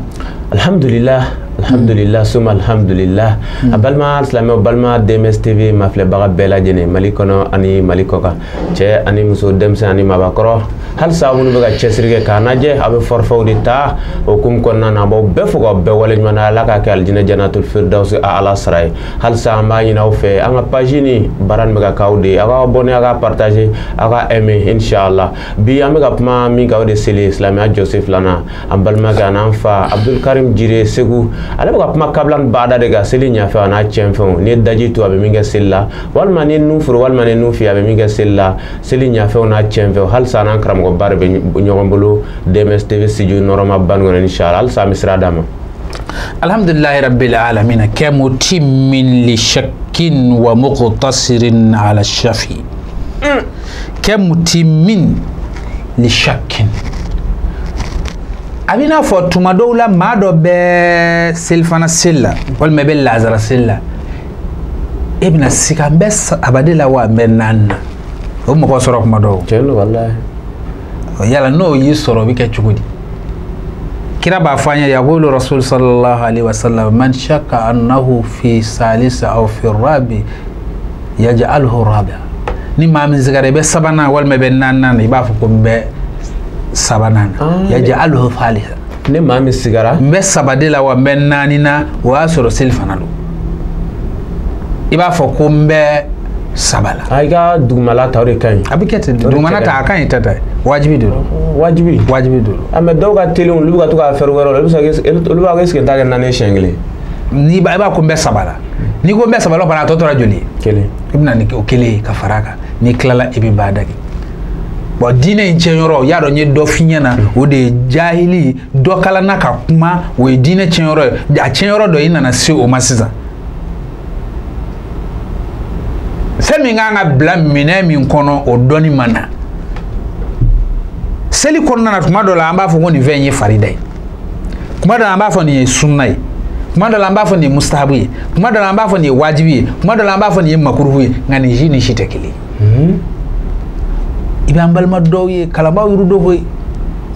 Alhamdulillah alhamdulillah suma alhamdulillah a balima silamɛw balima DMS TV mafilɛbaga bɛɛ lajɛlen Mali kɔnɔ ani Mali kɔkan cɛ ani muso denmisɛn ani maabakɔrɔ halisa minnu bɛ ka cɛsiri kɛ k'a lajɛ a bɛ forfaitw de ta o hukumu kɔnɔna na a b'aw bɛɛ fo k'aw bɛɛ waleɲuman na Ala k'a kɛ alijinɛ janatul firdausi a Ala sara ye halisa an b'a ɲini aw fɛ an ka page ni baara nin bɛ ka k'aw de ye aw ka abonné aw ka partager aw ka aimer inshallah bi an bɛ ka kuma min kan o de seli silamɛya jɔsen filanan an balimakɛ an'an fa Abdul Karim Jire Segu ale bɛ ka kuma kabila ni baada de kan seli ɲɛfɛ a n'a tiɲɛfɛnw n'i ye daji tu a bɛ min kɛ seli la walima ni nun furu walima ni nun fiyɛ a bɛ min kɛ seli la seli ɲɛfɛnw n'a tiɲɛfɛnw halisa n'an karamɔgɔba de bɛ ɲɔgɔn bolo DMS TV studio nɔrɔma ba nin kɔnɔ inshallah halisa an bɛ sira d'a ma. Alhamdulillahi rabbil alamin kamutimmin li shakkin wa muqtasirin ala shafi kamutimmin li shakkin a b'i n'a fɔ tuma dɔw la maa dɔ bɛ selifana seli la walima i bɛ lazara seli la e bɛna sika n bɛ abade la wa n bɛ naani na o mɔgɔ sɔrɔ kuma dɔw. Tiɲɛ don walahi. Yala n'o y'i sɔrɔ o bɛ kɛ cogo di? Kira b'a fɔ an ye yaqulu rasul sallallahu alaihi wa sallam man shakka annahu fi salisa aw fi rabi yaj'alhu rabi'a ni maa min sigara i bɛ sabanan walima i bɛ naaninan na i b'a fɔ ko n bɛ sabanan na yaj'alhu thalitha ni maa min sigara n bɛ saba de la wa n bɛ naani na o y'a sɔrɔ seli fana don i b'a fɔ ko n bɛ saba la. A i ka dugumala ta o de ka ɲi. A bɛ kɛ ten dugumala ta a ka ɲi ta wajibi de don. Wajibi wajibi de don. A mɛ dɔw ka teli olu bɛ ka to k'a fɛrɛ wɛrɛ la olu bɛ se ka olu b'a kɛ est-ce que n t'a kɛ naani ye siɲɛ kelen. N'i b'a i b'a ko n bɛ saba la n'i ko n bɛ saba la fana a tɔ tora joli ye. Kelen. I bɛ na ni o kelen ye ka fara a kan n'i tilala i bɛ baada kɛ. Bon diinɛ in tiɲɛyɔrɔ y'a dɔn n ye dɔ f'i ɲɛna o de ye jahili dɔ kalanna ka kuma o ye diinɛ tiɲɛyɔrɔ ye a tiɲɛyɔrɔ dɔ i nana se o ma sisan. Fɛn min kan ka bila minɛn min kɔnɔ o dɔnni ma na seli kɔnɔna na tuma dɔ la an b'a fɔ ko nin fɛn in ye farida ye tuma dɔ la an b'a fɔ nin ye sunna ye tuma dɔ la an b'a fɔ nin ye mustahabu ye tuma dɔ la an b'a fɔ nin ye wajibi ye tuma dɔ la an b'a fɔ nin ye makuruhu ye nka nin si ni si tɛ kelen ye. I bɛ an balima dɔw ye kalanbaaw yɛrɛ dɔw koyi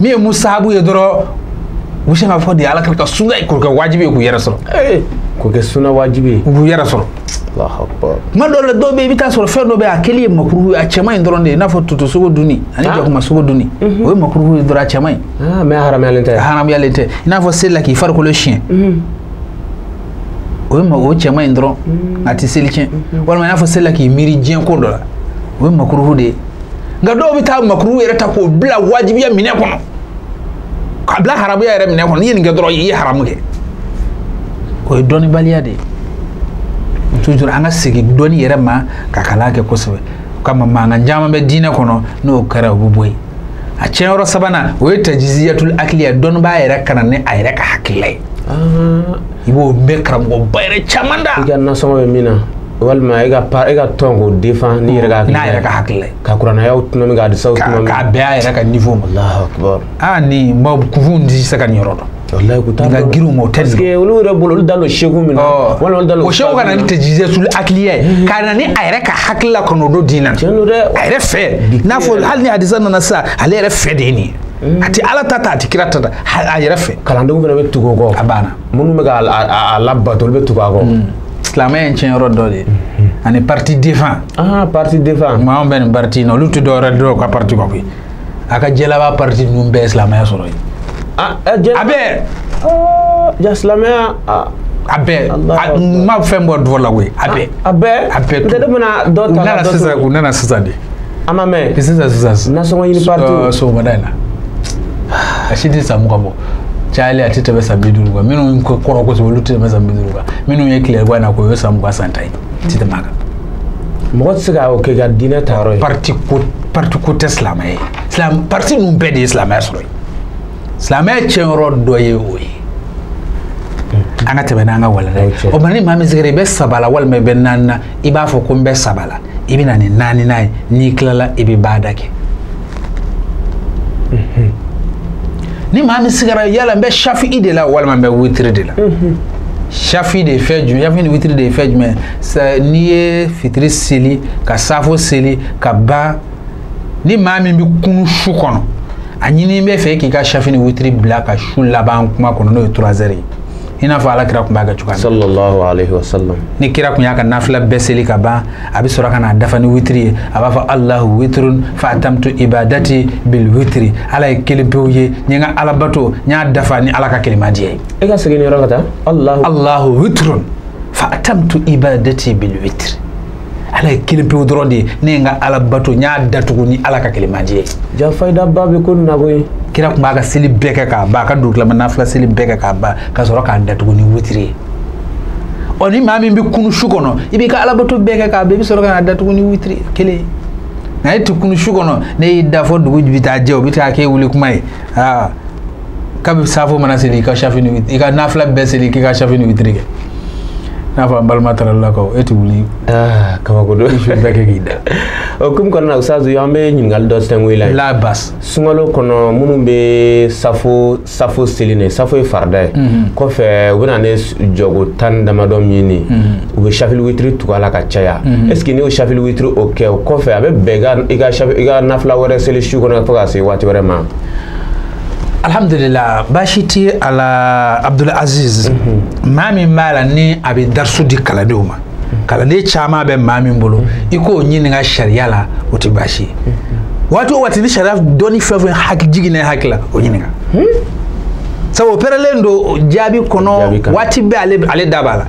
min ye mustahabu ye dɔrɔn u bɛ se k'a fɔ de ala ka sunna ye k'o kɛ wajibi ye k'u yɛrɛ sɔrɔ. K'o kɛ sunna wajibi ye. U b'u yɛrɛ sɔrɔ. Allahu akbar. Tuma dɔw la dɔw bɛ yen i bɛ taa sɔrɔ fɛn dɔ bɛ yen a kɛli ye makuruhu ye a cɛman in dɔrɔn de ye i n'a fɔ totosogo dunni ani jakumasogo dunni o ye makuruhu ye dɔrɔn a cɛman in. Mais a haramuyalen tɛ. A haramuyalen tɛ i n'a fɔ seli la k'i farikolo siɲɛ. O ye o cɛman in dɔrɔn a tɛ seli tiɲɛ walima i n'a fɔ seli la k'i miiri diɲɛ ko dɔ la o ye makuruhu de ye nka dɔw bɛ taa makuruhu yɛrɛ ta k'o bila wajibiya minɛ kɔnɔ k'a bila haramuya yɛrɛ minɛ kɔnɔ n'i ye nin kɛ dɔrɔn i ye haramu kɛ o ye dɔnnibaliya de ye. Toujours an ka segin dɔnni yɛrɛ ma ka kalan kɛ kosɛbɛ o kama mankan caman bɛ diinɛ kɔnɔ n'o kɛra o bɛ bɔ yen a tiɲɛyɔrɔ sabanan o ye tajiziyatul akiliya dɔnnibaa yɛrɛ ka na ni a yɛrɛ ka hakilila ye i b'o mɛn karamɔgɔba yɛrɛ caman da. I ka nasɔngɔ bɛ min na walima e ka tɔn k'o défend n'i yɛrɛ ka hakilila n'a yɛrɛ ka hakilila ye ka kuranayaw tuma min ka hadisaw tuma min k'a bɛn a yɛrɛ ka niveau ma. Allahu akbar. Aa nin kunfinw tɛ se ka nin yɔrɔ dɔn. Wallahi ku t'a dɔn. Nka giriw ma o tɛ parce que olu yɛrɛ bolo olu da don seku min na. Walima olu da don. O seku ka na ni tɛjizatul akiliya ye. Ka na ni a yɛrɛ ka hakili la kɔnɔ o don diinɛ na. Tiɲɛ don dɛ. A yɛrɛ fɛ. N'a fɔ hali ni hadisa nana sisan ale yɛrɛ fɛ de ye nin ye. A tɛ ala ta ta a tɛ kira ta ta a yɛrɛ fɛ. Kalandenw fana bɛ tugu o kɔ. A banna. Minnu bɛ ka a labato olu bɛ tugu a kɔ. Silamɛya ye tiɲɛ yɔrɔ dɔ de ye. Ani parti défend. Ah parti défend. Maa bɛ nin parti in na olu tɛ dɔwɛrɛ dɔn u ka parti kɔ koyi. A ka jɛlaba parti ninnu bɛɛ ye silamɛya sɔrɔ yen. Ah a bɛɛ. Ja silamɛya. A bɛɛ. N ma fɛn bɔ dɔ la koyi a bɛɛ. A bɛɛ. A bɛɛ. N tɛ ne bɛna dɔ ta ka dɔ to. U nana sisan de. A ma mɛn. Sisan. Nasɔngɔ ɲini parti. Sɔgɔmada in na. A si tɛ san 20 bɔ. Cayalen a tɛ tɛmɛ san 50 kan. Minnu kɔrɔ kosɛbɛ olu tɛ tɛmɛ san 50 kan. Minnu ye tile in na ko o ye san 20 san 10 ye. Ti tɛmɛ a kan. Mɔgɔ tɛ se ka o kɛ ka diinɛ ta yɔrɔ ye. Parti ko tɛ silamɛ ye. Parti ninnu bɛɛ de ye silamɛya sɔrɔ yen. Silamɛya tiɲɛyɔrɔ dɔ ye o ye. An ka tɛmɛ n'an ka walanda ye. O ma ni maa min sigira i bɛ 3 la walima i bɛ 4 na i b'a fɔ ko n bɛ 3 la. I bɛ na ni 4nan ye n'i tilala i bɛ baada kɛ. Ni maa min sigira yala n bɛ shafi de la walima n bɛ witiri de la. Shafi de ye fɛn jumɛn shafi ni witiri de ye fɛn jumɛn n'i ye fitiri seli ka safo seli ka ban ni maa min bɛ kunu su kɔnɔ a ɲini bɛ fɛ k'i ka shafi ni witiri bila ka su laban kuma kɔnɔ n'o ye 3 heures ye i n'a fɔ ala kira tun b'a kɛ cogoya min. Sallallahu alayhi wa sallam. Ni kira tun y'a ka nafila bɛɛ seli ka ban a bɛ sɔrɔ ka n'a dafa ni witiri ye a b'a fɔ Allahu witrun fa atamtu ibadati bil witri ala ye kelen pewu ye n ye n ka alabato n y'a dafa ni ala ka kelemadiya ye. E ka segin nin yɔrɔ ka taa. Allahu witrun fa atamtu ibadati bil witri ala ye kelen pewu dɔrɔn de ye ne ye n ka alabato n y'a datugu ni ala ka kelemadiya ye. Ja fayida ba bɛ ko nin na koyi. Kira tun b'a ka seli bɛɛ kɛ k'a ban a ka dugutilama nafila seli bɛɛ kɛ k'a ban ka sɔrɔ k'a datugu ni witiri ye. Ɔ ni maa min bɛ kunu su kɔnɔ i b'i ka alabato bɛɛ kɛ k'a ban i bɛ sɔrɔ ka n'a datugu ni witiri kelen ye. Nka e tɛ kunu su kɔnɔ ne y'i da fɔ dugu bɛ taa jɛ o bɛ taa k'e wuli kuma ye aa kabi safo mana seli i ka safi ni i ka nafila bɛɛ seli k'i ka safi ni witiri kɛ. N'a fɔ an balima Tarawelelakaw e tɛ wuli. Aa kabako don. I su bɛɛ kɛ k'i da. O hukumu kɔnɔna na Ustaz an bɛ ɲininkali dɔ sɛngu i la. La bas. Sunkalo kɔnɔ minnu bɛ safo seli ne safo ye farida ye. Kɔfɛ u bɛ na ni jɔgo 10 damadɔ min ye u bɛ safili witiri tugu a la ka caya. Est ce que n'i y'o safili witiri o kɛ o kɔfɛ a bɛ bɛn i ka nafila wɛrɛ seli su kɔnɔ fo ka se waati wɛrɛ ma? Alhamdulillah baasi tɛ a la Abdul Aziz. Maa min b'a la ni a bɛ darisu di kalandenw ma. Kalanden caman bɛ maa min bolo i k'o ɲininka sariya la o tɛ baasi ye. Waati o waati ni sariya dɔnni fɛn fɛn hakili jiginna hakili la o ɲininka. Sabu o pɛrɛlen don jaabi kɔnɔ waati bɛɛ ale da b'a la.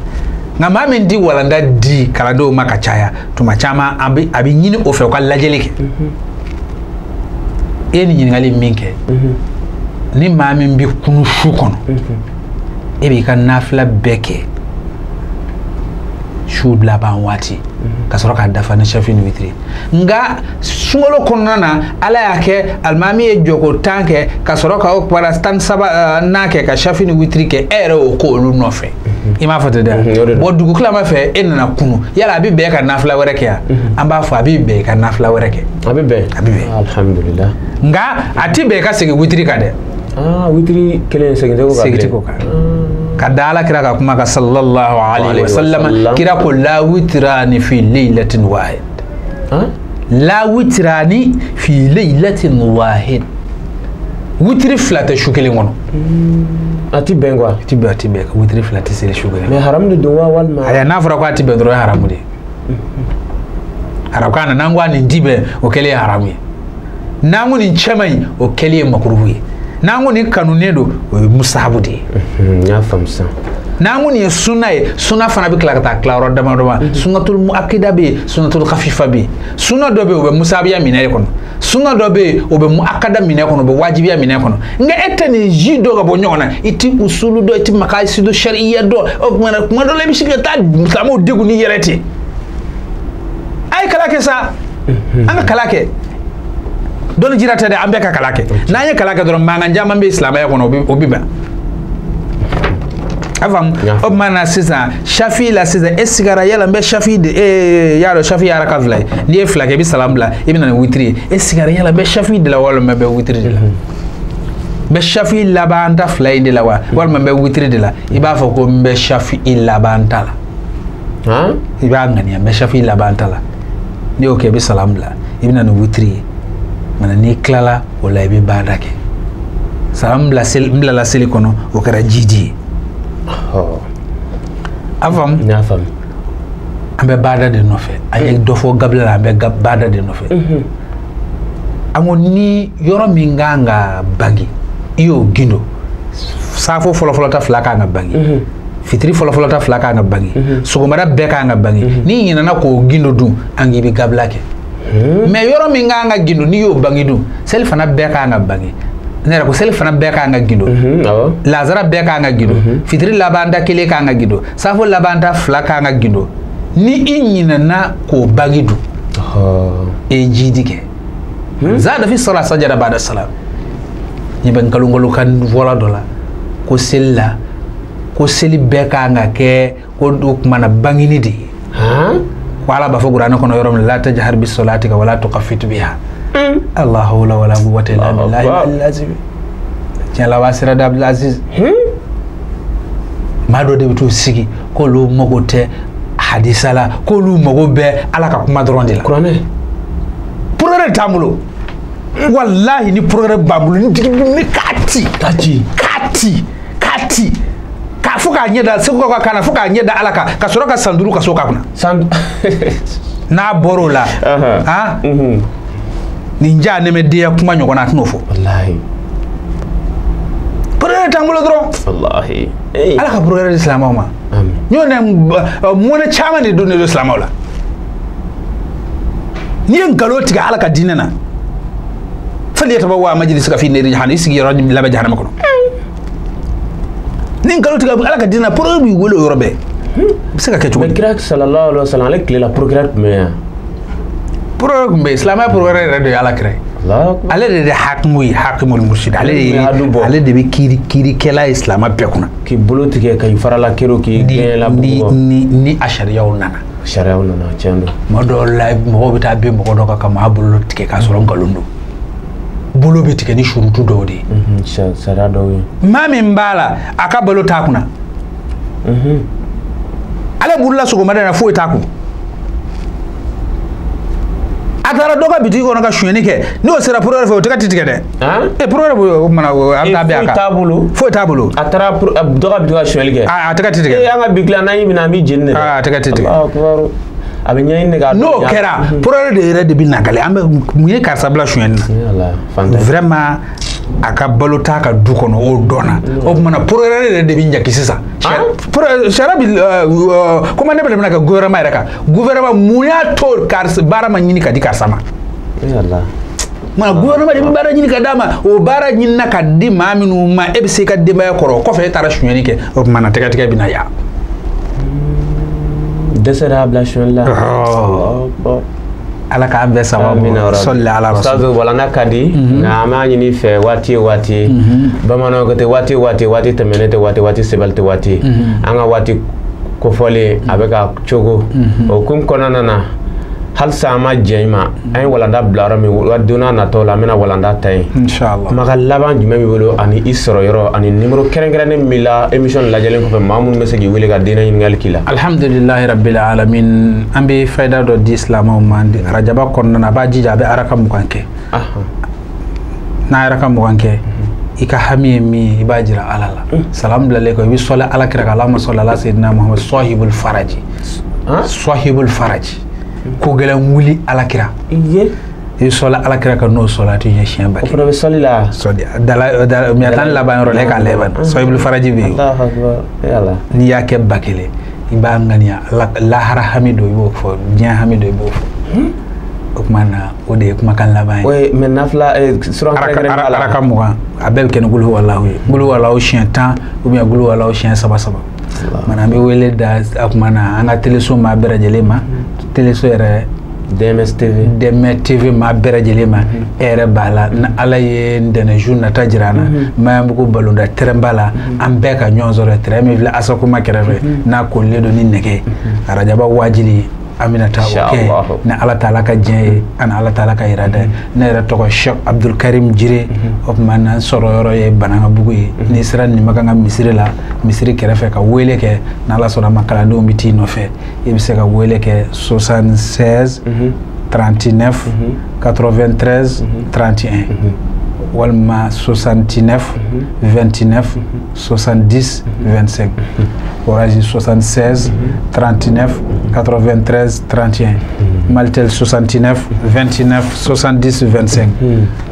Nka maa min di walanda di kalandenw ma ka caya tuma caman a bɛ ɲini o fɛ u ka lajɛli kɛ. E ye nin ɲininkali min kɛ. Ni maa min bɛ kunu su kɔnɔ e b'i ka nafila bɛɛ kɛ su laban waati ka sɔrɔ k'a dafa ni safi ni witiri. Nka sunkalo kɔnɔna na ala y'a kɛ alimami ye jɔko 10 kɛ ka sɔrɔ ka o para 13 n'a kɛ ka safi ni witiri kɛ e yɛrɛ y'o k'olu nɔfɛ. I m'a fɔ ten dɛ. Bɔn dugutilama fɛ e nana kunu yala a bɛ bɛn ka nafila wɛrɛ kɛ yan? An b'a fɔ a bɛ bɛn ka nafila wɛrɛ kɛ. A bɛ bɛn. A bɛ bɛn. Alhamdulillah. Nka a tɛ bɛn ka segin witiri kan dɛ. Ah witiri kelen segin tɛ ko kan. Segin tɛ ko kan. Ka da ala kira ka kuma kan sallallahu alayhi wa sallam kira ko la witrani fi laylatin wahid. La witrani fi laylatin wahid. Witiri 2 tɛ su kelen kɔnɔ. A ti bɛn quoi. A ti bɛn a ti bɛn witiri 2 tɛ seli su kelen. Mais haramu de don wa walima. Ayi n'a fɔra ko a ti bɛn dɔrɔn o ye haramu de ye. Arabukan na n'an ko a nin ti bɛn o kɛlen ye haramu ye. N'an ko nin cɛ man ɲi o kɛlen ye makuruhu ye. N'an ko nin kanunen don o ye musahabu de ye. N y'a faamu sisan. N'an ko nin ye sunna ye sunna fana bɛ tila ka taa tilayɔrɔ damadɔ ma. Sunnatul muakida bɛ yen sunnatul khafifa bɛ yen. Sunna dɔ bɛ yen o bɛ musahabiya minɛ de kɔnɔ. Sunna dɔ bɛ yen o bɛ muakada minɛ kɔnɔ o bɛ wajibiya minɛ kɔnɔ. Nka e tɛ nin ji dɔ ka bɔ ɲɔgɔn na i ti usulu dɔn i ti makasidu sariya dɔn o tuma na kuma dɔ la i bɛ se ka taa silamɛw degun n'i yɛrɛ ten. A ye kalan kɛ sa. An ka kalan kɛ. Dɔnni jira tɛ dɛ an bɛɛ ka kalan kɛ n'an ye kalan kɛ dɔrɔn mankan caman bɛ silamɛya kɔnɔ o bɛ ban. A faamu o tuma na sisan safi la sisan e sigara yala n bɛ safi de y'a dɔn safi ye araka 2 ye n'i ye 2 kɛ i bɛ salam bila i bɛ na ni witiri ye e sigara yala n bɛ safi de la walima n bɛ witiri de la. N bɛ shafi laban ta 2 in de la wa walima n bɛ witiri de la i b'a fɔ ko n bɛ shafi laban ta la i b'a ŋaniya n bɛ shafi laban ta la n'i y'o kɛ i bɛ salam bila i bɛ na ni witiri ye mana n'i tilala o la i bɛ baada kɛ salam bila seli n bilala seli kɔnɔ o kɛra jidi ye a faamu n y'a faamu an bɛ baada de nɔfɛ an ye dɔ fɔ gabila la an bɛ baada de nɔfɛ an ko ni yɔrɔ min kan ka bange i y'o gindo saafo fɔlɔfɔlɔ ta 2 kan ka bange fitiri fɔlɔfɔlɔ ta 2 kan ka bange sɔgɔmada bɛɛ kan ka bange n'i ɲinɛna k'o gindo dun an k'i bɛ gabila kɛ mais yɔrɔ min kan ka gindo n'i y'o bange dun seli fana bɛɛ kan ka bange ne yɛrɛ ko seli fana bɛɛ kan ka gindo lazara bɛɛ kan ka gindo fitiri laban ta 1 kan ka gindo saafo laban ta 2 kan ka gindo ni i ɲinɛna k'o bange dun e ye jidi kɛ zada fi sala sajada ba'da salam ni bɛ nkalon kan fɔla dɔ la ko seli la ko seli bɛɛ kan ka kɛ ko o kuma na bangini de ye ko ala b'a fɔ kuranɛ kɔnɔ yɔrɔ min la tajhar bi salatika wala tuqaffit biha Allah hawla wala quwwata illa billahi al-azim tiɲɛ la wa sira da Abdul Aziz maa dɔ de bɛ t'u sigi k'olu mago tɛ hadisa la k'olu mago bɛ ala ka kuma dɔrɔn de la kuranɛ progrès t'an bolo wallahi ni progrès b'an bolo ni digi ni k'a ci k'a ci k'a ci k'a fo k'a ɲɛ da segu ka kan na fo k'a ɲɛ da ala kan ka sɔrɔ ka san 5 ka so k'a kunna n'a bɔr'o la han nin ja nɛmɛdenya kuma ɲɔgɔn na a tɛn'o fɔ wallahi progrès t'an bolo dɔrɔn wallahi ala ka progrès di silamɛw ma n'o nɛ mɔnɛ caman de donnen don silamɛw la n'i ye nkalon tigɛ ala ka diinɛ na falyatabawwa majlisaka fi nari jahannam i sigiyɔrɔ labɛn jahanama kɔnɔ ni nkalon tigɛ ala ka diinɛ na progrès b'i wele o yɔrɔ bɛɛ a bɛ se ka kɛ cogo di mais kira sallallahu alaihi wasallam ale tile la progrès tun bɛ yan progrès tun bɛ yen silamɛya progrès yɛrɛ de ye ala kira ye ale de ye hakimu ye hakimul murshid ale de bɛ kiirikɛla ye silamɛ bɛɛ kunna k'i bolo tigɛ k'i farala kero k'i gɛn la ni a sariyaw nana sariyaw nana tiɲɛ don tuma dɔw la mɔgɔw bɛ taa bin mɔgɔ dɔ kan ka maa bolo tigɛ k'a sɔrɔ nkalon don bolo bɛ tigɛ ni surutu dɔw de ye sariya dɔw ye maa min b'a la a ka balo t'a kunna ale burula sɔgɔmada in na foyi t'a kun a taara dɔ ka bitigi kɔnɔ ka sonyɛni kɛ n'o sera procureur fɛ o tɛgɛ ti tigɛ dɛ e procureur b'o kumana a bɛ taa bɛn a kan foyi t'a bolo a taara dɔ ka bitigi ka sonyɛli kɛ a tɛgɛ ti tigɛ e an ka bitigi la n'an y'i minɛ an b'i jeni de dɛ a tɛgɛ ti tigɛ a bɛ ɲɛɲini de k'a n'o kɛra procureur de yɛrɛ de bɛ nakale an bɛ mun ye karisa bila sonyɛni na vraiment a ka balo t'a ka du kɔnɔ o dɔnna o kumana procureur yɛrɛ de bɛ ɲaki sisan sariya bi komi ne bɛ bɛna kɛ gouvernement yɛrɛ kan gouvernement mun y'a to karisa baara ma ɲini ka di karisa ma mana gouvernement de bɛ baara ɲini ka d'a ma o baara ɲinina ka di maa minnu ma e bɛ se i ka denbaya kɔrɔ o kɔfɛ e taara sonyɛni kɛ o kumana tɛgɛtigɛ bɛ na yan dɛsɛ de y'a bila sonyɛli la ala k'an bɛɛ sababu sɔli ala rasul ustaz walanda ka di nka an b'a ɲini fɛ waati ye waati bamananw ko ten waati waati waati tɛmɛnen tɛ waati waati sebali tɛ waati an ka waati kofɔlen a bɛ ka cogo o kun kɔnɔna na halisa an ma jɛn i ma an ye walanda bila yɔrɔ min don n'a nataw la an bɛna walanda ta yen inshallah kumakan laban jumɛn b'i bolo ani i sɔrɔ yɔrɔ ani nimero kɛrɛnkɛrɛnnen min b'i la émission lajɛlen kɔfɛ maa minnu bɛ se k'i wele ka diinɛ ɲininkali k'i la alhamdulilahi rabbil alamin an bɛ fayida dɔ di silamɛw ma arajaba kɔnɔna na a b'a jija a bɛ araka 20 kɛ n'a ye araka 20 kɛ i ka hami ye min ye i b'a jira ala la salam bilalen kɔ i bɛ sɔli ala kira kan Allahumma sɔli ala sayyidina Muhammad sahibul faraji sahibul faraji ko gɛlɛn wuli ala kira i bɛ sɔli ala kira kan n'o sɔla a tɛ ɲɛ siɲɛ ba o fana bɛ sɔli la sɔli dala miyatan laban yɔrɔ la e k'a laban sahibul faraji bɛ yen n'i y'a kɛ 1000 i b'a ŋaniya lahara hami dɔ i b'o fɔ diɲɛ hami dɔ i b'o fɔ o tuma na o de ye kumakan laban ye. Oui, mais nafila suran kɛrɛnkɛrɛn b'a la. Araka 20 a bɛɛ bɛ kɛ ni gulu walahu ye gulu walahu siɲɛ 10 ou bien gulu walahu siɲɛ 3 3. Mana an bɛ wele da a tuma na an ka teleso maa bɛɛ lajɛlen ma teleso yɛrɛ. DMS TV. DMS TV maa bɛɛ lajɛlen ma e yɛrɛ b'a la ni ala ye ntɛnɛn su nata jira an na Maɲanbugu balonda terrain ba la an bɛɛ ka ɲɔgɔn sɔrɔ terrain min filɛ Asakoma kɛrɛfɛ n'a kolilen don ni nɛgɛ ye arajaba wajili. An bɛna taa o kɛ ni Ala taala ka diɲɛ ye ani Ala taala ka irada ye. Ne yɛrɛ tɔgɔ Cheikh Abdul Karim Jire. O tuma n'an sɔrɔ yɔrɔ ye Banankabugu ye. N'i sera Nimakan ka misiri la, misiri kɛrɛfɛ, ka wele kɛ, n'Ala sɔnna a ma, kalandenw bɛ t'i nɔfɛ. I bɛ se ka wele kɛ 76 39 93 31 walima 69 29 70 25. Orange 76 39 93 31, Malitel 69 29 70 25.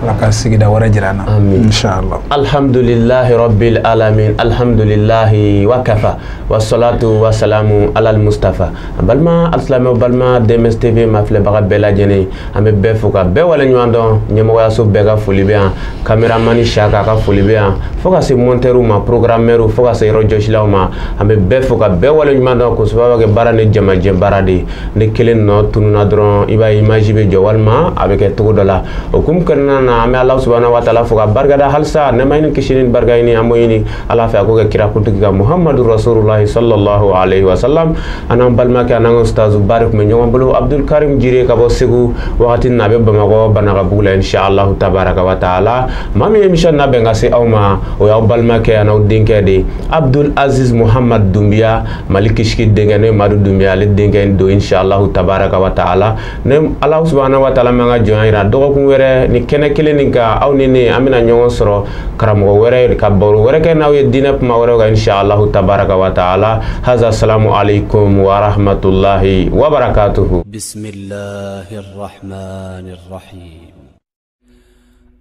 Ala ka sigida wɛrɛ jira an na. Inshallah. Alhamdulillahi rabbil alamin, alhamdulillahi wa kafa, wassalatu wassalamu ala al-mustafa. An balima alisilamɛw, balima DMS TV mafilɛbaga bɛɛ lajɛlen, an bɛ bɛɛ fo ka bɛɛ waleɲuman dɔn. Ɲɛmɔgɔyaso bɛɛ ka foli bɛ yan, caméraman Saka ka foli bɛ yan, fo ka se monteurw ma, programmeurw, fo ka se yɔrɔ jɔsilaw ma. An bɛ bɛɛ fo ka bɛɛ waleɲuman dɔn k'o sababu kɛ baara ni jamajɛ baara de ye. Ni kelen nɔ tununa dɔrɔn, i b'a ye image bɛ jɔ walima a bɛ kɛ cogo dɔ la. O hukumu kɔnɔna na, an bɛ Ala subahana wa taala fo ka barikada halisa. Nɛɛma ɲini, kisi ni barika ɲini, an b'o ɲini Ala fɛ a k'o kɛ kira kuntigi kan, Muhamadu Rasulullahi sallallahu alaihi wa sallam. An n'an balimakɛ, an n'an ka ustazu ba de tun bɛ ɲɔgɔn bolo, Abdul Karim Jire ka bɔ Segu. Wagati min na a bɛ Bamakɔ Banakabugu la, inshallah tabaraka wa taala. Maa min ye émission labɛn ka se aw ma, o y'aw balimakɛ an'aw denkɛ de ye, Abdul Aziz Muhammad Dumbiya, Mali Kisiki denkɛ, n'o ye Madu Dumbiya, ale denkɛ don, inshallah tabaraka wa taala. Ni Ala subahana wa taala m'an ka jɔnya yira, dɔgɔkun wɛrɛ ni kɛnɛ kelen nin kan, aw ni ne an bɛna ɲɔgɔn sɔrɔ karamɔgɔ wɛrɛ ka baro wɛrɛ kɛ n'aw ye diinɛ kuma wɛrɛw kan, inshallah tabaraka wa taala. Haza, salamu alaikum wa rahmatullahi wa barakatuhu. بسم الله الرحمن الرحيم.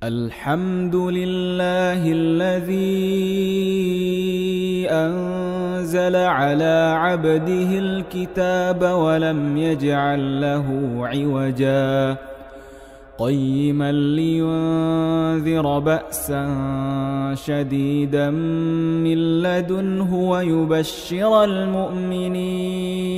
الحمد لله الذي أنزل على عبده الكتاب ولم يجعل له عوجا قيما لينذر بأسا شديدا من لدنه ويبشر المؤمنين.